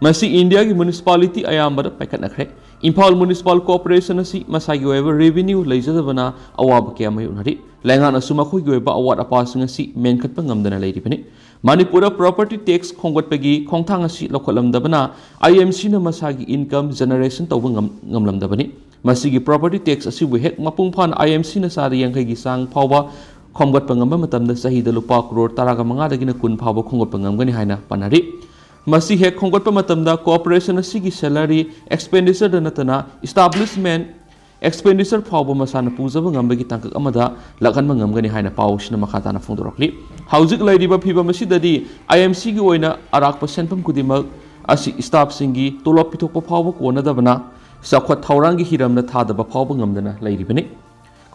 ꯃꯁꯤ ꯏꯟꯗꯤꯌꯥꯒꯤ ꯃ꯭ꯌꯨꯅꯤꯁꯤꯄꯥꯂꯤꯇꯤ ꯑꯌꯥꯝꯕꯗ ꯄꯥꯏꯈꯠꯅꯈ꯭ꯔꯦ꯫ ꯏꯝꯐꯥꯜ ꯃ꯭ꯌꯨꯅꯤꯁꯤꯄꯥꯜ ꯀꯣꯔꯄꯣꯔꯦꯁꯟ ꯑꯁꯤ ꯃꯁꯥꯒꯤ ꯑꯣꯏꯕ ꯔꯦꯚꯤꯅ꯭ꯌꯨ ꯂꯩꯖꯗꯕꯅ ꯑꯋꯥꯕ ꯀꯌꯥ ꯃꯥꯌꯣꯛꯅꯔꯤ꯫ ꯂꯩꯉꯥꯛꯅꯁꯨ ꯃꯈꯣꯏꯒꯤ ꯑꯣꯏꯕ ꯑꯋꯥꯠ ꯑꯄꯥꯁꯤꯡ ꯑꯁꯤ ꯃꯦꯟꯈꯠꯄ ꯉꯝꯗꯅ ꯂꯩꯔꯤꯕꯅꯤ꯫ ꯃꯅꯤꯄꯨꯔꯗ ꯄ꯭ꯔꯣꯄꯔꯇꯤ ꯇꯦꯛꯁ ꯈꯣꯝꯒꯠꯄꯒꯤ ꯈꯣꯡꯊꯥꯡ ꯑꯁꯤ ꯂꯧꯈꯠꯂꯝꯗꯕꯅ ꯑꯥꯏ ꯑꯦꯝ ꯁꯤꯅ ꯃꯁꯥꯒꯤ ꯏꯟꯀꯝ ꯖꯦꯅꯦꯔꯦꯁꯟ ꯇꯧꯕ ꯉꯝ-, ꯉꯝꯂꯝꯗꯕꯅꯤ꯫ ꯃꯁꯤꯒꯤ ꯄ꯭ꯔꯣꯄꯔꯇꯤ ꯇꯦꯛꯁ ꯑꯁꯤꯕꯨ ꯍꯦꯛ ꯃꯄꯨꯡ ꯐꯥꯅ ꯑꯥꯏ ꯑꯦꯝ ꯁꯤꯅ ꯆꯥꯗ ꯌꯥꯡꯈꯩꯒꯤ ꯆꯥꯡ ꯐꯥꯎꯕ ꯈꯣꯝꯒꯠꯄ ꯉꯝꯕ ꯃꯇꯝꯗ ꯆꯍꯤꯗ ꯂꯨꯄꯥ ꯀ꯭ꯔꯣꯔ ꯇꯔꯥꯒ ꯃꯉꯥꯗꯒꯤꯅ ꯀꯨꯟ ꯐꯥꯎꯕ ꯈꯣꯝꯒꯠꯄ ꯉꯝꯒꯅꯤ ꯍꯥꯏꯅ ꯄꯟꯅꯔꯤ꯫ ꯃꯁꯤ ꯍꯦꯛ ꯈꯣꯝꯒꯠꯄ ꯃꯇꯝꯗ ꯀꯣꯔꯄꯣꯔꯦꯁꯟ ꯑꯁꯤꯒꯤ ꯁꯦꯂꯔꯤ ꯑꯦꯛꯁꯄꯦꯟꯗꯤꯆꯔꯗ ꯅꯠꯇꯅ ꯏꯁꯇꯥꯕ꯭ꯂꯤꯁꯃꯦꯟ ꯑꯦꯛꯁꯄꯦꯟꯗꯤꯆꯔ ꯐꯥꯎꯕ ꯃꯁꯥꯅ ꯄꯨꯖꯕ ꯉꯝꯕꯒꯤ ꯇꯥꯡꯀꯛ ꯑꯃꯗ ꯂꯥꯛꯍꯟꯕ ꯉꯝꯒꯅꯤ ꯍꯥꯏꯅ ꯄꯥꯎꯁꯤꯅ ꯃꯈꯥ ꯇꯥꯅ ꯐꯣꯡꯗꯣꯔꯛꯂꯤ꯫ ꯍꯧꯖꯤꯛ ꯂꯩꯔꯤꯕ ꯐꯤꯕꯝ ꯑꯁꯤꯗꯗꯤ ꯑꯥꯏ ꯑꯦꯝ ꯁꯤꯒꯤ ꯑꯣꯏꯅ ꯑꯔꯥꯛꯄ ꯁꯦꯟꯐꯝ ꯈꯨꯗꯤꯡꯃꯛ ꯑꯁꯤ ꯏꯁꯇꯥꯐꯁꯤꯡꯒꯤ ꯇꯣꯂꯣꯞ ꯄꯤꯊꯣꯛꯄ ꯐꯥꯎꯕ ꯀꯣꯟꯅꯗꯕꯅ ꯆꯥꯎꯈꯠ ꯊꯧꯔꯥꯡꯒꯤ ꯍꯤꯔꯝꯗ ꯊꯥꯗꯕ ꯐꯥꯎꯕ ꯉꯝꯗꯅ ꯂꯩꯔꯤꯕꯅꯤ꯫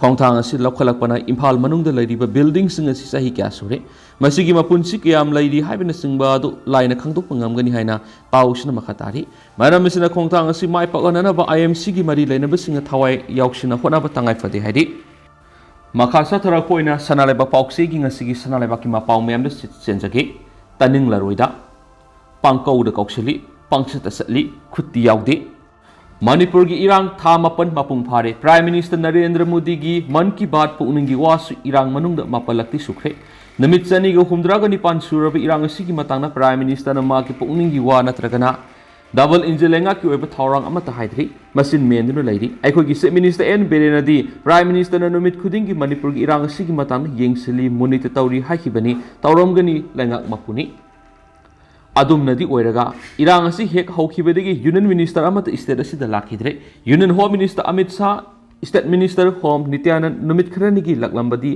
ꯈꯣꯡꯊꯥꯡ ꯑꯁꯤ ꯂꯧꯈꯠꯂꯛꯄꯅ ꯏꯝꯐꯥꯜ ꯃꯅꯨꯡꯗ ꯂꯩꯔꯤꯕ ꯕꯤꯜꯗꯤꯡꯁꯤꯡ ꯑꯁꯤ ꯆꯍꯤ ꯀꯌꯥ ꯁꯨꯔꯦ? ꯃꯁꯤꯒꯤ ꯃꯄꯨꯟꯁꯤ ꯀꯌꯥꯝ ꯂꯩꯔꯤ ꯍꯥꯏꯕꯅꯆꯤꯡꯕ ꯑꯗꯨ ꯂꯥꯏꯅ ꯈꯪꯗꯣꯛꯄ ꯉꯝꯒꯅꯤ ꯍꯥꯏꯅ ꯄꯥꯎꯁꯤꯅ ꯃꯈꯥ ꯇꯥꯔꯤ꯫ ꯃꯔꯝ ꯑꯁꯤꯅ ꯈꯣꯡꯊꯥꯡ ꯑꯁꯤ ꯃꯥꯏ ꯄꯥꯛꯍꯟꯅꯅꯕ ꯑꯥꯏ ꯑꯦꯝ ꯁꯤꯒꯤ ꯃꯔꯤ ꯂꯩꯅꯕꯁꯤꯡꯅ ꯊꯋꯥꯏ ꯌꯥꯎꯁꯤꯟꯅ ꯍꯣꯠꯅꯕ ꯇꯉꯥꯏ ꯐꯗꯦ ꯍꯥꯏꯔꯤ꯫ ꯃꯈꯥ ꯆꯠꯊꯔꯛꯄ ꯑꯣꯏꯅ ꯁꯅꯥ ꯂꯩꯕꯥꯛ ꯄꯥꯎꯆꯦꯒꯤ ꯉꯁꯤꯒꯤ ꯁꯅꯥ ꯂꯩꯕꯥꯛꯀꯤ ꯃꯄꯥꯎ ꯃꯌꯥꯝꯗ ꯆꯦꯟꯖꯒꯦ꯫ ꯇꯥꯅꯤꯡꯂꯔꯣꯏꯗ ꯄꯥꯡꯀꯧꯗ ꯀꯧꯁꯤꯜꯂꯤ, ꯄꯥꯡꯆꯠꯇ ꯆꯠꯂꯤ, ꯈꯨꯠꯇꯤ ꯌꯥꯎꯗꯦ꯫ ꯃꯅꯤꯄꯨꯔꯒꯤ ꯏꯔꯥꯡ ꯊꯥ ꯃꯥꯄꯟ ꯃꯄꯨꯡ ꯐꯥꯔꯦ꯫ ꯄ꯭ꯔꯥꯏꯝ ꯃꯤꯅꯤꯁꯇꯔ ꯅꯔꯦꯟꯗ꯭ꯔ ꯃꯣꯗꯤꯒꯤ ꯃꯟ ꯀꯤ ꯕꯥꯠ ꯄꯨꯛꯅꯤꯡꯒꯤ ꯋꯥꯁꯨ ꯏꯔꯥꯡ ꯃꯅꯨꯡꯗ ꯃꯥꯄꯜꯂꯛꯇꯤ ꯁꯨꯈ꯭ꯔꯦ꯫ ꯅꯨꯃꯤꯠ ꯆꯅꯤꯒ ꯍꯨꯝꯗ꯭ꯔꯥꯒ ꯅꯤꯄꯥꯟ ꯁꯨꯔꯕ ꯏꯔꯥꯡ ꯑꯁꯤꯒꯤ ꯃꯇꯥꯡꯗ ꯄ꯭ꯔꯥꯏꯝ ꯃꯤꯅꯤꯁꯇꯔꯅ ꯃꯥꯒꯤ ꯄꯨꯛꯅꯤꯡꯒꯤ ꯋꯥ ꯅꯠꯇ꯭ꯔꯒꯅ ꯗꯕꯜ ꯏꯟꯖꯤꯟ ꯂꯩꯉꯥꯛꯀꯤ ꯑꯣꯏꯕ ꯊꯧꯔꯥꯡ ꯑꯃꯠꯇ ꯍꯥꯏꯗ꯭ꯔꯤ꯫ ꯃꯆꯤꯟ ꯃꯦꯟꯗꯨꯅ ꯂꯩꯔꯤ꯫ ꯑꯩꯈꯣꯏꯒꯤ ꯆꯤꯐ ꯃꯤꯅꯤꯁꯇꯔ ꯑꯦꯟ ꯕꯤꯔꯦꯟꯅꯗꯤ ꯄ꯭ꯔꯥꯏꯝ ꯃꯤꯅꯤꯁꯇꯔꯅ ꯅꯨꯃꯤꯠ ꯈꯨꯗꯤꯡꯒꯤ ꯃꯅꯤꯄꯨꯔꯒꯤ ꯏꯔꯥꯡ ꯑꯁꯤꯒꯤ ꯃꯇꯥꯡꯗ ꯌꯦꯡꯁꯤꯜꯂꯤ, ꯃꯣꯅꯤꯇꯔ ꯇꯧꯔꯤ ꯍꯥꯏꯈꯤꯕꯅꯤ꯫ ꯇꯧꯔꯝꯒꯅꯤ, ꯂꯩꯉꯥꯛ ꯃꯄꯨꯅꯤ꯫ ꯑꯗꯨꯝꯅꯗꯤ ꯑꯣꯏꯔꯒ, ꯏꯔꯥꯡ ꯑꯁꯤ ꯍꯦꯛ ꯍꯧꯈꯤꯕꯗꯒꯤ Union Minister ꯑꯃꯠꯇ state ꯑꯁꯤꯗ ꯂꯥꯛꯈꯤꯗ꯭ꯔꯦ꯫ Union Home Minister Amit Shah, State Minister Home ꯅꯤꯇ꯭ꯌꯥꯅꯟ ꯅꯨꯃꯤꯠ ꯈꯔꯅꯤꯒꯤ ꯂꯥꯛꯂꯝꯕꯗꯤ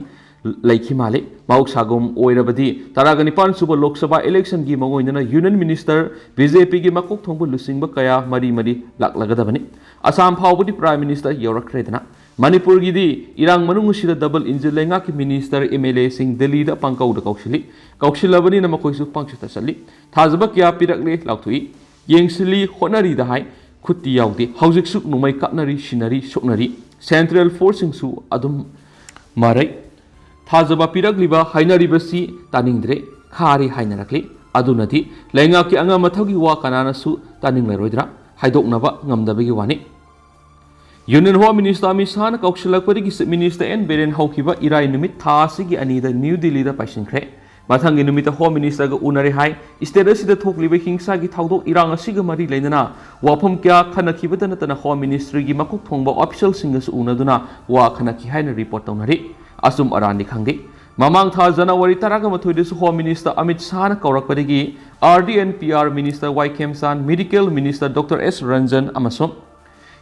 ꯂꯩꯈꯤ ꯃꯥꯜꯂꯤ꯫ ꯃꯍꯧꯁꯥꯒꯨꯝ ꯑꯣꯏꯔꯕꯗꯤ ꯇꯔꯥꯒ ꯅꯤꯄꯥꯟ ꯁꯨꯕ ꯂꯣꯛ ꯁꯚꯥ election ꯒꯤ ꯃꯉꯣꯏꯗꯅ Union Minister, B J P ꯒꯤ ꯃꯀꯣꯛ ꯊꯣꯡꯕ ꯂꯨꯆꯤꯡꯕ ꯀꯌꯥ ꯃꯔꯤ ꯃꯔꯤ ꯂꯥꯛꯂꯒꯗꯕꯅꯤ꯫ ꯑꯁꯥꯝ ꯐꯥꯎꯕꯗꯤ Prime Minister ꯌꯧꯔꯛꯈ꯭ꯔꯦꯗꯅ꯫ ꯃꯅꯤꯄꯨꯔꯒꯤꯗꯤ ꯏꯔꯥꯡ ꯃꯅꯨꯡ ꯑꯁꯤꯗ double engine ꯂꯩꯉꯥꯛꯀꯤ minister, M L A ꯁꯤꯡ ꯗꯦꯜꯂꯤꯗ ꯄꯪꯀꯧꯗ ꯀꯧꯁꯤꯜꯂꯤ꯫ ꯀꯧꯁꯤꯜꯂꯕꯅꯤꯅ ꯃꯈꯣꯏꯁꯨ ꯄꯪꯆꯠꯇ ꯆꯠꯂꯤ꯫ ꯊꯥꯖꯕ ꯀꯌꯥ ꯄꯤꯔꯛꯂꯦ ꯂꯥꯎꯊꯣꯛꯏ꯫ ꯌꯦꯡꯁꯤꯜꯂꯤ ꯍꯣꯠꯅꯔꯤꯗ ꯍꯥꯏ, ꯈꯨꯠꯇꯤ ꯌꯥꯎꯗꯦ꯫ ꯍꯧꯖꯤꯛꯁꯨ ꯅꯣꯡꯃꯩ ꯀꯥꯞꯅꯔꯤ, ꯁꯤꯟꯅꯔꯤ, ꯁꯣꯛꯅꯔꯤ꯫ Central Force ꯁꯤꯡꯁꯨ ꯑꯗꯨꯝ ꯃꯔꯩ꯫ ꯊꯥꯖꯕ ꯄꯤꯔꯛꯂꯤꯕ ꯍꯥꯏꯅꯔꯤꯕꯁꯤ ꯇꯥꯅꯤꯡꯗ꯭ꯔꯦ, ꯈꯥꯔꯦ ꯍꯥꯏꯅꯔꯛꯂꯤ꯫ ꯑꯗꯨꯅꯗꯤ ꯂꯩꯉꯥꯛꯀꯤ ꯑꯉꯝ ꯑꯊꯧꯒꯤ ꯋꯥ ꯀꯅꯥꯅꯁꯨ ꯇꯥꯅꯤꯡꯂꯔꯣꯏꯗ꯭ꯔꯥ? ꯍꯥꯏꯗꯣꯛꯅꯕ ꯉꯝꯗꯕꯒꯤ ꯋꯥꯅꯤ꯫ Union Home Minister Amit ꯁꯥꯍꯅ ꯀꯧꯁꯤꯜꯂꯛꯄꯗꯒꯤ Chief Minister N Biren ꯍꯧꯈꯤꯕ ꯏꯔꯥꯏ ꯅꯨꯃꯤꯠ ꯊꯥ ꯑꯁꯤꯒꯤ ꯑꯅꯤꯗ ꯅ꯭ꯌꯨ ꯗꯤꯜꯂꯤꯗ ꯄꯥꯏꯁꯤꯟꯈ꯭ꯔꯦ꯫ ꯃꯊꯪꯒꯤ ꯅꯨꯃꯤꯠꯇ Home Minister ꯒ ꯎꯅꯔꯦ ꯍꯥꯏ꯫ State ꯑꯁꯤꯗ ꯊꯣꯛꯂꯤꯕ ꯍꯤꯡꯁꯥꯒꯤ ꯊꯧꯗꯣꯛ ꯏꯔꯥꯡ ꯑꯁꯤꯒ ꯃꯔꯤ ꯂꯩꯅꯅ ꯋꯥꯐꯝ ꯀꯌꯥ ꯈꯟꯅꯈꯤꯕꯇ ꯅꯠꯇꯅ Home Ministry ꯒꯤ ꯃꯀꯣꯛ ꯊꯣꯡꯕ official ꯁꯤꯡꯒꯁꯨ ꯎꯅꯗꯨꯅ ꯋꯥ ꯈꯟꯅꯈꯤ ꯍꯥꯏꯅ report ꯇꯧꯅꯔꯤ꯫ ꯑꯆꯨꯝ ꯑꯔꯥꯟꯗꯤ ꯈꯪꯗꯦ꯫ ꯃꯃꯥꯡ ꯊꯥ January ꯇꯔꯥꯒ ꯃꯥꯊꯣꯏꯗꯁꯨ Home Minister Amit ꯁꯥꯍꯅ ꯀꯧꯔꯛꯄꯗꯒꯤ R D and P R Minister Y ꯈꯦꯝꯆꯥꯟ, Medical Minister Doctor S Ranjan ꯑꯃꯁꯨꯡ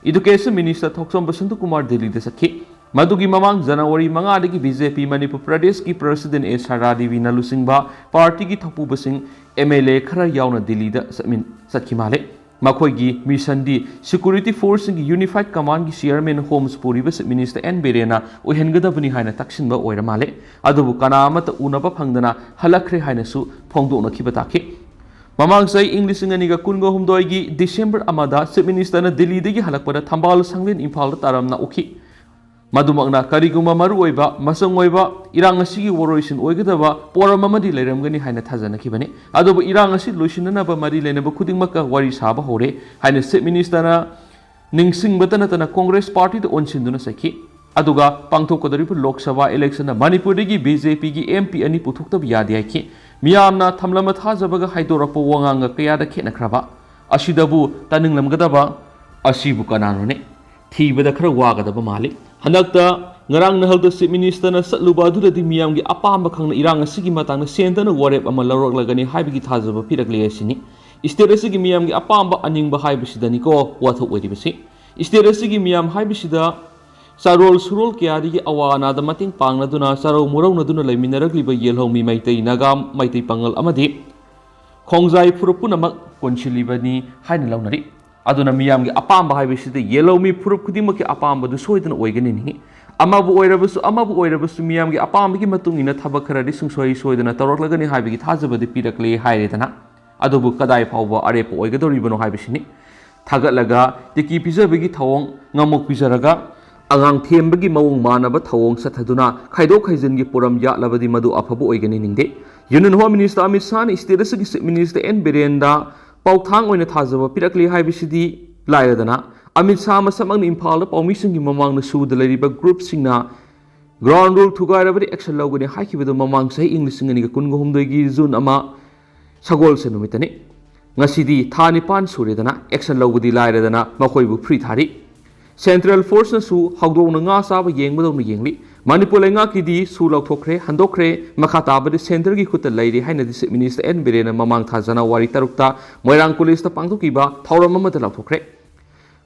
Education Minister ꯊꯣꯛꯆꯣꯝ ꯕꯁꯟꯇꯀꯨꯃꯥꯔ ꯗꯤꯜꯂꯤꯗ ꯆꯠꯈꯤ꯫ ꯃꯗꯨꯒꯤ ꯃꯃꯥꯡ January ꯃꯉꯥꯗꯒꯤ B J P ꯃꯅꯤꯄꯨꯔ ꯄ꯭ꯔꯗꯦꯁꯀꯤ President ꯑꯦ ꯁꯔꯗꯥ ꯗꯦꯕꯤꯅ ꯂꯨꯆꯤꯡꯕ party ꯒꯤ ꯊꯧꯄꯨꯕꯁꯤꯡ, M L A ꯈꯔ ꯌꯥꯎꯅ ꯗꯤꯜꯂꯤꯗ ꯆꯠꯃꯤꯟ-, ꯆꯠꯈꯤ ꯃꯥꯜꯂꯦ꯫ ꯃꯈꯣꯏꯒꯤ mission ꯗꯤ Security Force ꯁꯤꯡꯒꯤ Unified Command ꯒꯤ Chairman Homes ꯄꯨꯔꯤꯕ Chief Minister N ꯕꯤꯔꯦꯟꯅ ꯑꯣꯏꯍꯟꯒꯗꯕꯅꯤ ꯍꯥꯏꯅ ꯇꯛꯁꯤꯟꯕ ꯑꯣꯏꯔ ꯃꯥꯜꯂꯦ꯫ ꯑꯗꯨꯕꯨ ꯀꯅꯥ ꯑꯃꯠꯇ ꯎꯅꯕ ꯐꯪꯗꯅ ꯍꯜꯂꯛꯈ꯭ꯔꯦ ꯍꯥꯏꯅꯁꯨ ꯐꯣꯡꯗꯣꯛꯅꯈꯤꯕ ꯇꯥꯈꯤ꯫ ꯃꯃꯥꯡ ꯆꯍꯤ ꯏꯪ ꯂꯤꯁꯤꯡ ꯑꯅꯤꯒ ꯀꯨꯟꯒ ꯍꯨꯝꯗꯣꯏꯒꯤ December ꯑꯃꯗ Chief Minister ꯅ ꯗꯤꯜꯂꯤꯗꯒꯤ ꯍꯜꯂꯛꯄꯗ ꯊꯝꯕꯥꯜ ꯁꯪꯂꯦꯟ ꯏꯝꯐꯥꯜꯗ ꯇꯥꯔꯝꯅ ꯎꯈꯤ꯫ ꯃꯗꯨꯃꯛꯅ ꯀꯔꯤꯒꯨꯝꯕ ꯃꯔꯨꯑꯣꯏꯕ, ꯃꯆꯪ ꯑꯣꯏꯕ, ꯏꯔꯥꯡ ꯑꯁꯤꯒꯤ ꯋꯥꯔꯣꯏꯁꯤꯟ ꯑꯣꯏꯒꯗꯕ ꯄꯣꯠ ꯑꯃꯗꯤ ꯂꯩꯔꯝꯒꯅꯤ ꯍꯥꯏꯅ ꯊꯥꯖꯅꯈꯤꯕꯅꯤ꯫ ꯑꯗꯨꯕꯨ ꯏꯔꯥꯡ ꯑꯁꯤ ꯂꯣꯏꯁꯤꯟꯅꯅꯕ ꯃꯔꯤ ꯂꯩꯅꯕ ꯈꯨꯗꯤꯡꯃꯛꯀ ꯋꯥꯔꯤ ꯁꯥꯕ ꯍꯧꯔꯦ ꯍꯥꯏꯅ Chief Minister ꯅ ꯅꯤꯡꯁꯤꯡꯕꯇ ꯅꯠꯇꯅ Congress party ꯗ ꯑꯣꯟꯁꯤꯟꯗꯨꯅ ꯆꯠꯈꯤ꯫ ꯑꯗꯨꯒ ꯄꯥꯡꯊꯣꯛꯀꯗꯧꯔꯤꯕ ꯂꯣꯛ ꯁꯚꯥ election ꯗ ꯃꯅꯤꯄꯨꯔꯗꯒꯤ B J P ꯒꯤ M P ꯑꯅꯤ ꯄꯨꯊꯣꯛꯇꯕ ꯌꯥꯗꯦ ꯍꯥꯏꯈꯤ꯫ ꯃꯤꯌꯥꯝꯅ ꯊꯝꯂꯝꯕ ꯊꯥꯖꯕꯒ ꯍꯥꯏꯗꯣꯔꯛꯄ ꯋꯥꯉꯥꯡꯒ ꯀꯌꯥꯗ ꯈꯦꯠꯅꯈ꯭ꯔꯕ? ꯑꯁꯤꯗꯕꯨ ꯇꯥꯅꯤꯡꯂꯝꯒꯗꯕ ꯑꯁꯤꯕꯨ ꯀꯅꯥꯅꯣꯅꯦ? ꯊꯤꯕꯗ ꯈꯔ ꯋꯥꯒꯗꯕ ꯃꯥꯜꯂꯤ꯫ ꯍꯟꯗꯛꯇ ꯉꯔꯥꯡ ꯅꯍꯜꯗ Chief Minister ꯅ ꯆꯠꯂꯨꯕ ꯑꯗꯨꯗꯗꯤ ꯃꯤꯌꯥꯝꯒꯤ ꯑꯄꯥꯝꯕ ꯈꯪꯅ ꯏꯔꯥꯡ ꯑꯁꯤꯒꯤ ꯃꯇꯥꯡꯗ ꯁꯦꯟꯗꯅ ꯋꯥꯔꯦꯞ ꯑꯃ ꯂꯧꯔꯛꯂꯒꯅꯤ ꯍꯥꯏꯕꯒꯤ ꯊꯥꯖꯕ ꯄꯤꯔꯛꯂꯦ ꯍꯥꯏꯁꯤꯅꯤ꯫ State ꯑꯁꯤꯒꯤ ꯃꯤꯌꯥꯝꯒꯤ ꯑꯄꯥꯝꯕ ꯑꯅꯤꯡꯕ ꯍꯥꯏꯕꯁꯤꯗꯅꯤꯀꯣ ꯋꯥꯊꯣꯛ ꯑꯣꯏꯔꯤꯕꯁꯤ꯫ State ꯑꯁꯤꯒꯤ ꯃꯤꯌꯥꯝ ꯍꯥꯏꯕꯁꯤꯗ ꯆꯥꯔꯣꯜ ꯁꯨꯔꯣꯜ ꯀꯌꯥꯗꯒꯤ ꯑꯋꯥ ꯑꯅꯥꯗ ꯃꯇꯦꯡ ꯄꯥꯡꯅꯗꯨꯅ ꯆꯥꯔꯧ ꯃꯨꯔꯧꯅꯗꯨꯅ ꯂꯩꯃꯤꯟꯅꯔꯛꯂꯤꯕ ꯌꯦꯜꯍꯧꯃꯤ ꯃꯩꯇꯩ, ꯅꯥꯒꯥ, ꯃꯩꯇꯩ ꯄꯥꯉꯜ ꯑꯃꯗꯤ ꯈꯣꯡꯖꯥꯏ ꯐꯨꯔꯨꯞ ꯄꯨꯝꯅꯃꯛ ꯀꯣꯟꯁꯤꯜꯂꯤꯕꯅꯤ ꯍꯥꯏꯅ ꯂꯧꯅꯔꯤ꯫ ꯑꯗꯨꯅ ꯃꯤꯌꯥꯝꯒꯤ ꯑꯄꯥꯝꯕ ꯍꯥꯏꯕꯁꯤꯗꯤ ꯌꯦꯜꯍꯧꯃꯤ ꯐꯨꯔꯨꯞ ꯈꯨꯗꯤꯡꯃꯛꯀꯤ ꯑꯄꯥꯝꯕꯗꯨ ꯁꯣꯏꯗꯅ ꯑꯣꯏꯒꯅꯤ ꯅꯤꯡꯏ꯫ ꯑꯃꯕꯨ ꯑꯣꯏꯔꯕꯁꯨ ꯑꯃꯕꯨ ꯑꯣꯏꯔꯕꯁꯨ ꯃꯤꯌꯥꯝꯒꯤ ꯑꯄꯥꯝꯕꯒꯤ ꯃꯇꯨꯡ ꯏꯟꯅ ꯊꯕꯛ ꯈꯔꯗꯤ ꯁꯨꯡꯁꯣꯏ ꯁꯣꯏꯗꯅ ꯇꯧꯔꯛꯂꯒꯅꯤ ꯍꯥꯏꯕꯒꯤ ꯊꯥꯖꯕꯗꯤ ꯄꯤꯔꯛꯂꯦ ꯍꯥꯏꯔꯦꯗꯅ꯫ ꯑꯗꯨꯕꯨ ꯀꯗꯥꯏ ꯐꯥꯎꯕ ꯑꯔꯦꯞꯄ ꯑꯣꯏꯒꯗꯧꯔꯤꯕꯅꯣ ꯍꯥꯏꯕꯁꯤꯅꯤ꯫ ꯊꯥꯒꯠꯂꯒ ꯇꯤꯀꯤ ꯄꯤꯖꯕꯒꯤ ꯊꯧꯑꯣꯡ ꯉꯝꯃꯨꯛ ꯄꯤꯖꯔꯒ ꯑꯉꯥꯡ ꯊꯦꯝꯕꯒꯤ ꯃꯑꯣꯡ ꯃꯥꯟꯅꯕ ꯊꯧꯑꯣꯡ ꯆꯠꯊꯗꯨꯅ ꯈꯥꯏꯗꯣꯛ ꯈꯥꯏꯖꯤꯟꯒꯤ ꯄꯣꯔꯝ ꯌꯥꯠꯂꯕꯗꯤ ꯃꯗꯨ ꯑꯐꯕ ꯑꯣꯏꯒꯅꯤ ꯅꯤꯡꯗꯦ꯫ Union Home Minister ꯑꯃꯤꯠ ꯁꯥꯍꯅ state ꯑꯁꯤꯒꯤ Chief Minister ꯑꯦꯟ ꯕꯤꯔꯦꯟꯗ ꯄꯥꯎꯊꯥꯡ ꯑꯣꯏꯅ ꯊꯥꯖꯕ ꯄꯤꯔꯛꯂꯤ ꯍꯥꯏꯕꯁꯤꯗꯤ ꯂꯥꯏꯔꯗꯅ, ꯑꯃꯤꯠ ꯁꯥꯍ ꯃꯁꯥꯃꯛꯅ ꯏꯝꯐꯥꯜꯗ ꯄꯥꯎꯃꯤꯁꯤꯡꯒꯤ ꯃꯃꯥꯡꯗ ꯁꯨꯗ ꯂꯩꯔꯤꯕ group ꯁꯤꯡꯅ ground rule ꯊꯨꯒꯥꯏꯔꯕꯗꯤ action ꯂꯧꯒꯅꯤ ꯍꯥꯏꯈꯤꯕꯗꯨ ꯃꯃꯥꯡ ꯆꯍꯤ ꯏꯪ ꯂꯤꯁꯤꯡ ꯑꯅꯤꯒ ꯀꯨꯟꯒ ꯍꯨꯝꯗꯣꯏꯒꯤ June ꯑꯃ ꯁꯒꯣꯜꯁꯦꯟ ꯅꯨꯃꯤꯠꯇꯅꯤ꯫ ꯉꯁꯤꯗꯤ ꯊꯥ ꯅꯤꯄꯥꯟ ꯁꯨꯔꯦꯗꯅ action ꯂꯧꯕꯗꯤ ꯂꯥꯏꯔꯗꯅ ꯃꯈꯣꯏꯕꯨ free ꯊꯥꯔꯤ꯫ Central Force ꯅꯁꯨ ꯍꯧꯗꯣꯡꯅ ꯉꯥ ꯆꯥꯕ ꯌꯦꯡꯕꯗꯧꯅ ꯌꯦꯡꯂꯤ꯫ ꯃꯅꯤꯄꯨꯔ ꯂꯩꯉꯥꯛꯀꯤꯗꯤ ꯁꯨ ꯂꯧꯊꯣꯛꯈ꯭ꯔꯦ, ꯍꯟꯗꯣꯛꯈ꯭ꯔꯦ, ꯃꯈꯥ ꯇꯥꯕꯗꯤ centre ꯒꯤ ꯈꯨꯠꯇ ꯂꯩꯔꯦ ꯍꯥꯏꯅꯗꯤ Chief Minister ꯑꯦꯟ ꯕꯤꯔꯦꯟꯅ ꯃꯃꯥꯡ ꯊꯥ January ꯇꯔꯨꯛꯇ ꯃꯣꯏꯔꯥꯡ college ꯇ ꯄꯥꯡꯊꯣꯛꯈꯤꯕ ꯊꯧꯔꯝ ꯑꯃꯗ ꯂꯥꯎꯊꯣꯛꯈ꯭ꯔꯦ꯫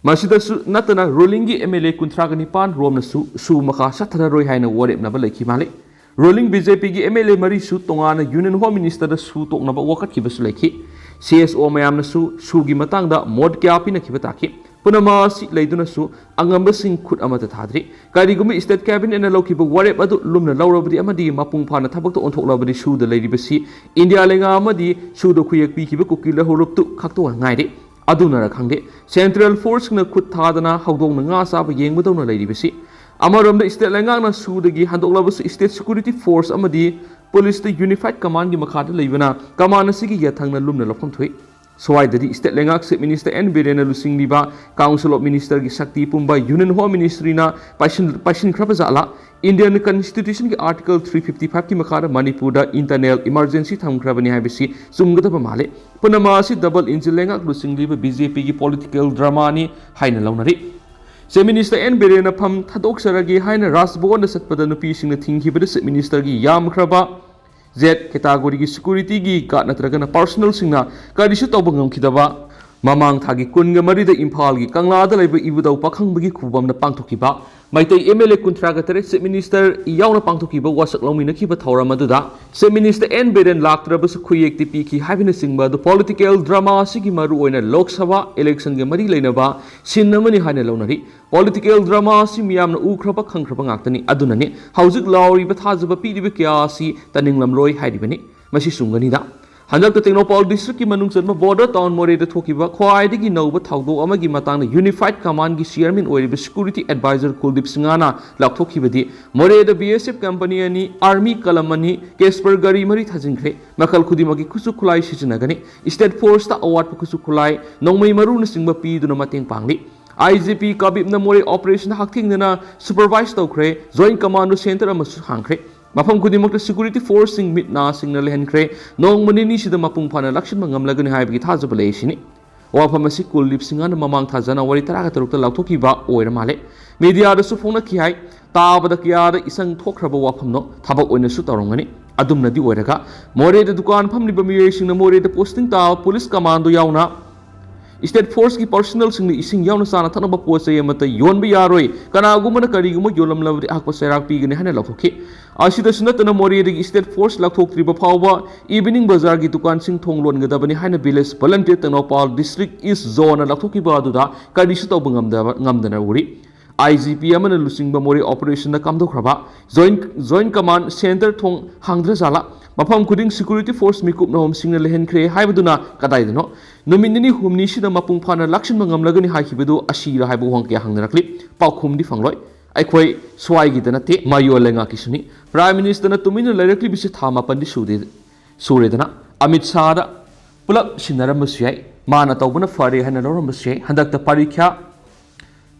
ꯃꯁꯤꯗꯁꯨ ꯅꯠꯇꯅ ruling ꯒꯤ M L A ꯀꯨꯟꯊ꯭ꯔꯥꯒ ꯅꯤꯄꯥꯟ ꯔꯣꯝꯅꯁꯨ ꯁꯨ ꯃꯈꯥ ꯆꯠꯊꯔꯔꯣꯏ ꯍꯥꯏꯅ ꯋꯥꯔꯦꯞꯅꯕ ꯂꯩꯈꯤ ꯃꯥꯜꯂꯤ꯫ Ruling B J P ꯒꯤ M L A ꯃꯔꯤꯁꯨ ꯇꯣꯉꯥꯟꯅ Union Home Minister ꯗ ꯁꯨ ꯇꯣꯛꯅꯕ ꯋꯥꯀꯠꯈꯤꯕꯁꯨ ꯂꯩꯈꯤ꯫ C S O ꯃꯌꯥꯝꯅꯁꯨ ꯁꯨꯒꯤ ꯃꯇꯥꯡꯗ ꯃꯣꯠ ꯀꯌꯥ ꯄꯤꯅꯈꯤꯕ ꯇꯥꯈꯤ꯫ ꯄꯨꯝꯅꯃꯛ ꯑꯁꯤ ꯂꯩꯗꯨꯅꯁꯨ ꯑꯉꯝꯕꯁꯤꯡ ꯈꯨꯠ ꯑꯃꯠꯇ ꯊꯥꯗ꯭ꯔꯤ꯫ ꯀꯔꯤꯒꯨꯝꯕ state cabinet ꯅ ꯂꯧꯈꯤꯕ ꯋꯥꯔꯦꯞ ꯑꯗꯨ ꯂꯨꯝꯅ ꯂꯧꯔꯕꯗꯤ ꯑꯃꯗꯤ ꯃꯄꯨꯡ ꯐꯥꯅ ꯊꯕꯛꯇ ꯑꯣꯟꯊꯣꯛꯂꯕꯗꯤ ꯁꯨꯗ ꯂꯩꯔꯤꯕꯁꯤ ꯏꯟꯗꯤꯌꯥ ꯂꯩꯉꯥꯛ ꯑꯃꯗꯤ ꯁꯨꯗ ꯈꯨꯌꯦꯛ ꯄꯤꯈꯤꯕ ꯀꯨꯀꯤ ꯂꯧꯍꯧꯔꯨꯞꯇꯨ ꯈꯛꯇ ꯉꯥꯏꯔꯦ꯫ ꯑꯗꯨꯅꯔ ꯈꯪꯗꯦ, Central Force ꯅ ꯈꯨꯠ ꯊꯥꯗꯅ ꯍꯧꯗꯣꯡꯅ ꯉꯥ ꯆꯥꯕ ꯌꯦꯡꯕꯗꯧꯅ ꯂꯩꯔꯤꯕꯁꯤ꯫ ꯑꯃꯔꯣꯝꯗ state ꯂꯩꯉꯥꯛꯅ ꯁꯨꯗꯒꯤ ꯍꯟꯗꯣꯛꯂꯕꯁꯨ state security force ꯑꯃꯗꯤ police ꯇ unified command ꯒꯤ ꯃꯈꯥꯗ ꯂꯩꯕꯅ command ꯑꯁꯤꯒꯤ ꯌꯥꯊꯪꯅ ꯂꯨꯝꯅ ꯂꯧꯐꯝ ꯊꯣꯛꯏ꯫ ꯁ꯭ꯋꯥꯏꯗꯗꯤ state ꯂꯩꯉꯥꯛ Chief Minister ꯑꯦꯟ ꯕꯤꯔꯦꯟꯅ ꯂꯨꯆꯤꯡꯂꯤꯕ Council of Minister ꯒꯤ ꯁꯛꯇꯤ ꯄꯨꯝꯕ Union Home Ministry ꯅ ꯄꯥꯏꯁꯤꯟ-, ꯄꯥꯏꯁꯤꯟꯈ꯭ꯔꯕ ꯖꯥꯠꯂꯥ? Indian Constitution ꯒꯤ Article three fifty five ꯀꯤ ꯃꯈꯥꯗ ꯃꯅꯤꯄꯨꯔꯗ internal emergency ꯊꯝꯈ꯭ꯔꯕꯅꯤ ꯍꯥꯏꯕꯁꯤ ꯆꯨꯝꯒꯗꯕ ꯃꯥꯜꯂꯤ꯫ ꯄꯨꯝꯅꯃꯛ ꯑꯁꯤ double engine ꯂꯩꯉꯥꯛ ꯂꯨꯆꯤꯡꯂꯤꯕ B J P ꯒꯤ political drama ꯅꯤ ꯍꯥꯏꯅ ꯂꯧꯅꯔꯤ꯫ ꯆꯤꯐ ꯃꯤꯅꯤꯁꯇꯔ ꯑꯦꯟ ꯕꯤꯔꯦꯟꯅ ꯐꯝ ꯊꯥꯗꯣꯛꯆꯔꯒꯦ ꯍꯥꯏꯅ ꯔꯥꯖ ꯚꯋꯟꯗ ꯆꯠꯄꯗ ꯅꯨꯄꯤꯁꯤꯡꯅ ꯊꯤꯡꯈꯤꯕꯗ ꯆꯤꯐ ꯃꯤꯅꯤꯁꯇꯔꯒꯤ ꯌꯥꯝꯈ꯭ꯔꯕ ꯖꯦꯠ ꯀꯦꯇꯥꯒꯣꯔꯤꯒꯤ ꯁꯦꯀ꯭ꯌꯨꯔꯤꯇꯤꯒꯤ ꯒꯥꯔꯗ ꯅꯠꯇ꯭ꯔꯒꯅ ꯄꯥꯔꯁꯣꯅꯦꯜꯁꯤꯡꯅ ꯀꯔꯤꯁꯨ ꯇꯧꯕ ꯉꯝꯈꯤꯗꯕ꯫ ꯃꯃꯥꯡ ꯊꯥꯒꯤ ꯀꯨꯟꯒ ꯃꯔꯤꯗ ꯏꯝꯐꯥꯜꯒꯤ ꯀꯪꯂꯥꯗ ꯂꯩꯕ ꯏꯕꯨꯙꯧ ꯄꯥꯈꯪꯕꯒꯤ ꯈꯨꯕꯝꯗ ꯄꯥꯡꯊꯣꯛꯈꯤꯕ ꯃꯩꯇꯩ ꯑꯦꯝ ꯑꯦꯜ ꯑꯦ ꯀꯨꯟꯊ꯭ꯔꯥꯒ ꯇꯔꯦꯠ ꯆꯤꯐ ꯃꯤꯅꯤꯁꯇꯔ ꯌꯥꯎꯅ ꯄꯥꯡꯊꯣꯛꯈꯤꯕ ꯋꯥꯁꯛ ꯂꯧꯃꯤꯟꯅꯈꯤꯕ ꯊꯧꯔꯝ ꯑꯗꯨꯗ ꯆꯤꯐ ꯃꯤꯅꯤꯁꯇꯔ ꯑꯦꯟ ꯕꯤꯔꯦꯟ ꯂꯥꯛꯇ꯭ꯔꯕꯁꯨ ꯈꯨꯌꯦꯛꯇꯤ ꯄꯤꯈꯤ ꯍꯥꯏꯕꯅꯆꯤꯡꯕ ꯑꯗꯨ ꯄꯣꯂꯤꯇꯤꯀꯦꯜ ꯗ꯭ꯔꯃꯥ ꯑꯁꯤꯒꯤ ꯃꯔꯨꯑꯣꯏꯅ ꯂꯣꯛ ꯁꯚꯥ ꯏꯂꯦꯛꯁꯟꯒ ꯃꯔꯤ ꯂꯩꯅꯕ ꯁꯤꯟ ꯑꯃꯅꯤ ꯍꯥꯏꯅ ꯂꯧꯅꯔꯤ꯫ ꯄꯣꯂꯤꯇꯤꯀꯦꯜ ꯗ꯭ꯔꯃꯥ ꯑꯁꯤ ꯃꯤꯌꯥꯝꯅ ꯎꯈ꯭ꯔꯕ ꯈꯪꯈ꯭ꯔꯕ ꯉꯥꯛꯇꯅꯤ꯫ ꯑꯗꯨꯅꯅꯤ ꯍꯧꯖꯤꯛ ꯂꯥꯎꯔꯤꯕ ꯊꯥꯖꯕ ꯄꯤꯔꯤꯕ ꯀꯌꯥ ꯑꯁꯤ ꯇꯥꯅꯤꯡꯂꯝꯂꯣꯏ ꯍꯥꯏꯔꯤꯕꯅꯤ꯫ ꯃꯁꯤ ꯆꯨꯝꯒꯅꯤꯗ꯫ ꯍꯟꯗꯛꯇ ꯇꯦꯡꯅꯧꯄꯥꯜ ꯗꯤꯁꯇ꯭ꯔꯤꯛꯀꯤ ꯃꯅꯨꯡ ꯆꯟꯕ ꯕꯣꯔꯗꯔ ꯇꯥꯎꯟ ꯃꯣꯔꯦꯗ ꯊꯣꯛꯈꯤꯕ ꯈ꯭ꯋꯥꯏꯗꯒꯤ ꯅꯧꯕ ꯊꯧꯗꯣꯛ ꯑꯃꯒꯤ ꯃꯇꯥꯡꯗ ꯌꯨꯅꯤꯐꯥꯏꯗ ꯀꯃꯥꯟꯒꯤ ꯆꯤꯌꯔꯃꯦꯟ ꯑꯣꯏꯔꯤꯕ ꯁꯦꯀ꯭ꯌꯨꯔꯤꯇꯤ ꯑꯦꯗꯚꯥꯏꯖꯔ ꯀꯨꯜꯗꯤꯞ ꯁꯤꯡꯍꯅ ꯂꯥꯎꯊꯣꯛꯈꯤꯕꯗꯤ ꯃꯣꯔꯦꯗ ꯕꯤ ꯑꯦꯁ ꯑꯦꯐ ꯀꯝꯄꯅꯤ ꯑꯅꯤ, ꯑꯥꯔꯃꯤ ꯀꯂꯝ ꯑꯅꯤ, ꯀꯦꯁꯄꯔ ꯒꯥꯔꯤ ꯃꯔꯤ ꯊꯥꯖꯤꯟꯈ꯭ꯔꯦ꯫ ꯃꯈꯜ ꯈꯨꯗꯤꯡꯃꯛꯀꯤ ꯈꯨꯠꯁꯨ ꯈꯨꯠꯂꯥꯏ ꯁꯤꯖꯤꯟꯅꯒꯅꯤ꯫ ꯁ꯭ꯇꯦꯠ ꯐꯣꯔꯁꯇ ꯑꯋꯥꯠꯄ ꯈꯨꯠꯁꯨ ꯈꯨꯠꯂꯥꯏ, ꯅꯣꯡꯃꯩ ꯃꯔꯨꯅꯆꯤꯡꯕ ꯄꯤꯗꯨꯅ ꯃꯇꯦꯡ ꯄꯥꯡꯂꯤ꯫ ꯑꯥꯏ ꯖꯤ ꯄꯤ ꯀꯕꯤꯞꯅ ꯃꯣꯔꯦ ꯑꯣꯄꯔꯦꯁꯟ ꯍꯛꯊꯦꯡꯅꯅ ꯁꯨꯄꯔꯚꯥꯏꯖ ꯇꯧꯈ꯭ꯔꯦ꯫ ꯖꯣꯏꯟꯠ ꯀꯃꯥꯟꯗꯣ ꯁꯦꯟꯇꯔ ꯑꯃꯁꯨ ꯍꯥꯡꯈ꯭ꯔꯦ꯫ ꯃꯐꯝ ꯈꯨꯗꯤꯡꯃꯛꯇ ꯁꯦꯀ꯭ꯌꯨꯔꯤꯇꯤ ꯐꯣꯔꯁꯁꯤꯡ ꯃꯤꯠ ꯅꯥ ꯁꯤꯡꯅ ꯂꯩꯍꯟꯈ꯭ꯔꯦ꯫ ꯅꯣꯡꯃ ꯅꯤꯅꯤꯁꯤꯗ ꯃꯄꯨꯡ ꯐꯥꯅ ꯂꯥꯛꯁꯤꯟꯕ ꯉꯝꯂꯒꯅꯤ ꯍꯥꯏꯕꯒꯤ ꯊꯥꯖꯕ ꯂꯩ ꯁꯤꯅꯤ꯫ ꯋꯥꯐꯝ ꯑꯁꯤ ꯀꯨꯜꯗꯤꯞ ꯁꯤꯡꯍꯅ ꯃꯃꯥꯡ ꯊꯥ ꯖꯅꯋꯥꯔꯤ ꯇꯔꯥꯒ ꯇꯔꯨꯛꯇ ꯂꯥꯎꯊꯣꯛꯈꯤꯕ ꯑꯣꯏꯔ ꯃꯥꯜꯂꯦ꯫ ꯃꯤꯗꯤꯌꯥꯗꯁꯨ ꯐꯣꯡꯅꯈꯤ ꯍꯥꯏ꯫ ꯇꯥꯕꯗ ꯀꯌꯥꯗ ꯏꯁꯪ ꯊꯣꯛꯈ꯭ꯔꯕ ꯋꯥꯐꯝꯅꯣ? ꯊꯕꯛ ꯑꯣꯏꯅꯁꯨ ꯇꯧꯔꯝꯒꯅꯤ꯫ ꯑꯗꯨꯝꯅꯗꯤ ꯑꯣꯏꯔꯒ ꯃꯣꯔꯦꯗ ꯗꯨꯀꯥꯟ ꯐꯝꯂꯤꯕ ꯃꯤꯑꯣꯏꯁꯤꯡꯅ ꯃꯣꯔꯦꯗ ꯄꯣꯁꯇꯤꯡ ꯇꯥꯕ ꯄꯨꯂꯤꯁ ꯀꯃꯥꯟꯗꯣ ꯌꯥꯎꯅ ꯁ꯭ꯇꯦꯠ ꯐꯣꯔꯁꯀꯤ ꯄꯥꯔꯁꯣꯅꯦꯜꯁꯤꯡꯅ ꯏꯁꯤꯡ ꯌꯥꯎꯅ ꯆꯥꯅ ꯊꯛꯅꯕ ꯄꯣꯠ ꯆꯩ ꯑꯃꯠꯇ ꯌꯣꯟꯕ ꯌꯥꯔꯣꯏ, ꯀꯅꯥꯒꯨꯝꯕꯅ ꯀꯔꯤꯒꯨꯝꯕ ꯌꯣꯜꯂꯝꯂꯕꯗꯤ ꯑꯍꯛꯄ ꯆꯩꯔꯥꯛ ꯄꯤꯒꯅꯤ ꯍꯥꯏꯅ ꯂꯥꯎꯊꯣꯛꯈꯤ꯫ ꯑꯁꯤꯗꯁꯨ ꯅꯠꯇꯅ ꯃꯣꯔꯦꯗꯒꯤ ꯁ꯭ꯇꯦꯠ ꯐꯣꯔꯁ ꯂꯥꯎꯊꯣꯛꯇ꯭ꯔꯤꯕ ꯐꯥꯎꯕ ꯏꯚꯤꯅꯤꯡ ꯕꯖꯥꯔꯒꯤ ꯗꯨꯀꯥꯟꯁꯤꯡ ꯊꯣꯡ ꯂꯣꯟꯒꯗꯕꯅꯤ ꯍꯥꯏꯅ ꯚꯤꯂꯦꯖ ꯚꯣꯂꯟꯇꯤꯌꯔ ꯇꯦꯡꯅꯧꯄꯥꯜ ꯗꯤꯁꯇ꯭ꯔꯤꯛ ꯏꯁ ꯖꯣꯟꯅ ꯂꯥꯎꯊꯣꯛꯈꯤꯕ ꯑꯗꯨꯗ ꯀꯔꯤꯁꯨ ꯇꯧꯕ ꯉꯝꯗꯕ, ꯉꯝꯗꯅ ꯎꯔꯤ꯫ ꯑꯥꯏ ꯖꯤ ꯄꯤ ꯑꯃꯅ ꯂꯨꯆꯤꯡꯕ ꯃꯣꯔꯦ ꯑꯣꯄꯔꯦꯁꯟꯗ ꯀꯥꯝꯗꯣꯛꯈ꯭ꯔꯕ ꯖꯣꯏꯟ, ꯖꯣꯏꯟ ꯀꯃꯥꯟ ꯁꯦꯟꯇꯔ ꯊꯣꯡ ꯍꯥꯡꯗ꯭ꯔꯖꯥꯠꯂꯥ? ꯃꯐꯝ ꯈꯨꯗꯤꯡ ꯁꯦꯀ꯭ꯌꯨꯔꯤꯇꯤ ꯐꯣꯔꯁ ꯃꯤꯀꯨꯞ ꯅꯍꯨꯝꯁꯤꯡꯅ ꯂꯩꯍꯟꯈ꯭ꯔꯦ ꯍꯥꯏꯕꯗꯨꯅ ꯀꯗꯥꯏꯗꯅꯣ? ꯅꯨꯃꯤꯠ ꯅꯤꯅꯤ ꯍꯨꯝꯅꯤꯁꯤꯗ ꯃꯄꯨꯡ ꯐꯥꯅ ꯂꯥꯛꯁꯤꯟꯕ ꯉꯝꯂꯒꯅꯤ ꯍꯥꯏꯈꯤꯕꯗꯨ ꯑꯁꯤꯔ ꯍꯥꯏꯕ ꯋꯥꯍꯪ ꯀꯌꯥ ꯍꯪꯅꯔꯛꯂꯤ꯫ ꯄꯥꯎꯈꯨꯝꯗꯤ ꯐꯪꯂꯣꯏ꯫ ꯑꯩꯈꯣꯏ ꯁ꯭ꯋꯥꯏꯒꯤꯗ ꯅꯠꯇꯦ, ꯃꯌꯣꯜ ꯂꯩꯉꯥꯛꯀꯤꯁꯨꯅꯤ꯫ ꯄ꯭ꯔꯥꯏꯝ ꯃꯤꯅꯤꯁꯇꯔꯅ ꯇꯨꯃꯤꯟꯅ ꯂꯩꯔꯛꯂꯤꯕꯁꯤ ꯊꯥ ꯃꯥꯄꯟꯗꯤ ꯁꯨꯗꯦ, ꯁꯨꯔꯦꯗꯅ꯫ ꯑꯃꯤꯠ ꯁꯥꯍꯗ ꯄꯨꯂꯞ ꯁꯤꯟꯅꯔꯝꯕꯁꯨ ꯌꯥꯏ, ꯃꯥꯅ ꯇꯧꯕꯅ ꯐꯔꯦ ꯍꯥꯏꯅ ꯂꯧꯔꯝꯕꯁꯨ ꯌꯥꯏ꯫ ꯍꯟꯗꯛꯇ ꯄꯔꯤꯈ꯭ꯌꯥ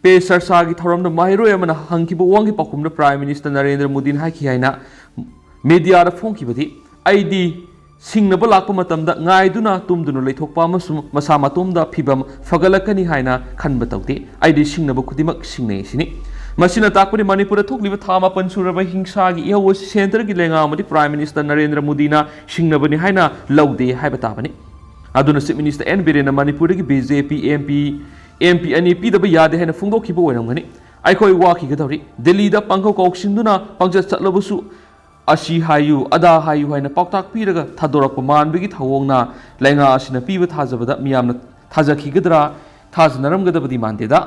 ꯄꯦ ꯆꯔꯆꯥꯒꯤ ꯊꯧꯔꯝꯗ ꯃꯍꯩꯔꯣꯏ ꯑꯃꯅ ꯍꯪꯈꯤꯕ ꯋꯥꯍꯪꯒꯤ ꯄꯥꯎꯈꯨꯝꯗ ꯄ꯭ꯔꯥꯏꯝ ꯃꯤꯅꯤꯁꯇꯔ ꯅꯔꯦꯟꯗ꯭ꯔ ꯃꯣꯗꯤꯅ ꯍꯥꯏꯈꯤ ꯍꯥꯏꯅ ꯃꯤꯗꯤꯌꯥꯗ ꯐꯣꯡꯈꯤꯕꯗꯤ, "ꯑꯩꯗꯤ ꯁꯤꯡꯅꯕ ꯂꯥꯛꯄ ꯃꯇꯝꯗ ꯉꯥꯏꯗꯨꯅ ꯇꯨꯝꯗꯨꯅ ꯂꯩꯊꯣꯛꯄ ꯑꯃꯁꯨꯡ ꯃꯁꯥ ꯃꯇꯣꯝꯗ ꯐꯤꯕꯝ ꯐꯒꯠꯂꯛꯀꯅꯤ ꯍꯥꯏꯅ ꯈꯟꯕ ꯇꯧꯗꯦ꯫ ꯑꯩꯗꯤ ꯁꯤꯡꯅꯕ ꯈꯨꯗꯤꯡꯃꯛ ꯁꯤꯡꯅꯩ ꯁꯤꯅꯤ꯫ ꯃꯁꯤꯅ ꯇꯥꯛꯄꯗꯤ ꯃꯅꯤꯄꯨꯔꯗ ꯊꯣꯛꯂꯤꯕ ꯊꯥ ꯃꯥꯄꯟ ꯁꯨꯔꯕ ꯍꯤꯡꯁꯥꯒꯤ ꯏꯍꯧ ꯑꯁꯤ centreꯒꯤ ꯂꯩꯉꯥꯛ ꯑꯃꯗꯤ Prime Minister ꯅꯔꯦꯟꯗ꯭ꯔ ꯃꯣꯗꯤꯅ ꯁꯤꯡꯅꯕꯅꯤ ꯍꯥꯏꯅ ꯂꯧꯗꯦ ꯍꯥꯏꯕ ꯇꯥꯕꯅꯤ꯫ ꯑꯗꯨꯅ Chief Minister ꯑꯦꯟ ꯕꯤꯔꯦꯟꯅ ꯃꯅꯤꯄꯨꯔꯗꯒꯤ BJP MP, MP ꯑꯅꯤ ꯄꯤꯗꯕ ꯌꯥꯗꯦ ꯍꯥꯏꯅ ꯐꯣꯡꯗꯣꯛꯈꯤꯕ ꯑꯣꯏꯔꯝꯒꯅꯤ꯫ ꯑꯩꯈꯣꯏ ꯋꯥꯈꯤꯒꯗꯧꯔꯤ꯫ ꯗꯤꯜꯂꯤꯗ ꯄꯥꯡꯈꯧ ꯀꯥꯎꯁꯤꯟꯗꯨꯅ ꯄꯪꯆꯠ ꯆꯠꯂꯕꯁꯨ ꯑꯁꯤ ꯍꯥꯏꯌꯨ, ꯑꯗꯥ ꯍꯥꯏꯌꯨ ꯍꯥꯏꯅ ꯄꯥꯎꯇꯥꯛ ꯄꯤꯔꯒ ꯊꯥꯗꯣꯔꯛꯄ ꯃꯥꯟꯕꯒꯤ ꯊꯧꯑꯣꯡꯅ ꯂꯩꯉꯥꯛ ꯑꯁꯤꯅ ꯄꯤꯕ ꯊꯥꯖꯕꯗ ꯃꯤꯌꯥꯝꯅ ꯊꯥꯖꯈꯤꯒꯗ꯭ꯔꯥ? ꯊꯥꯖꯅꯔꯝꯒꯗꯕꯗꯤ ꯃꯥꯟꯗꯦꯗ꯫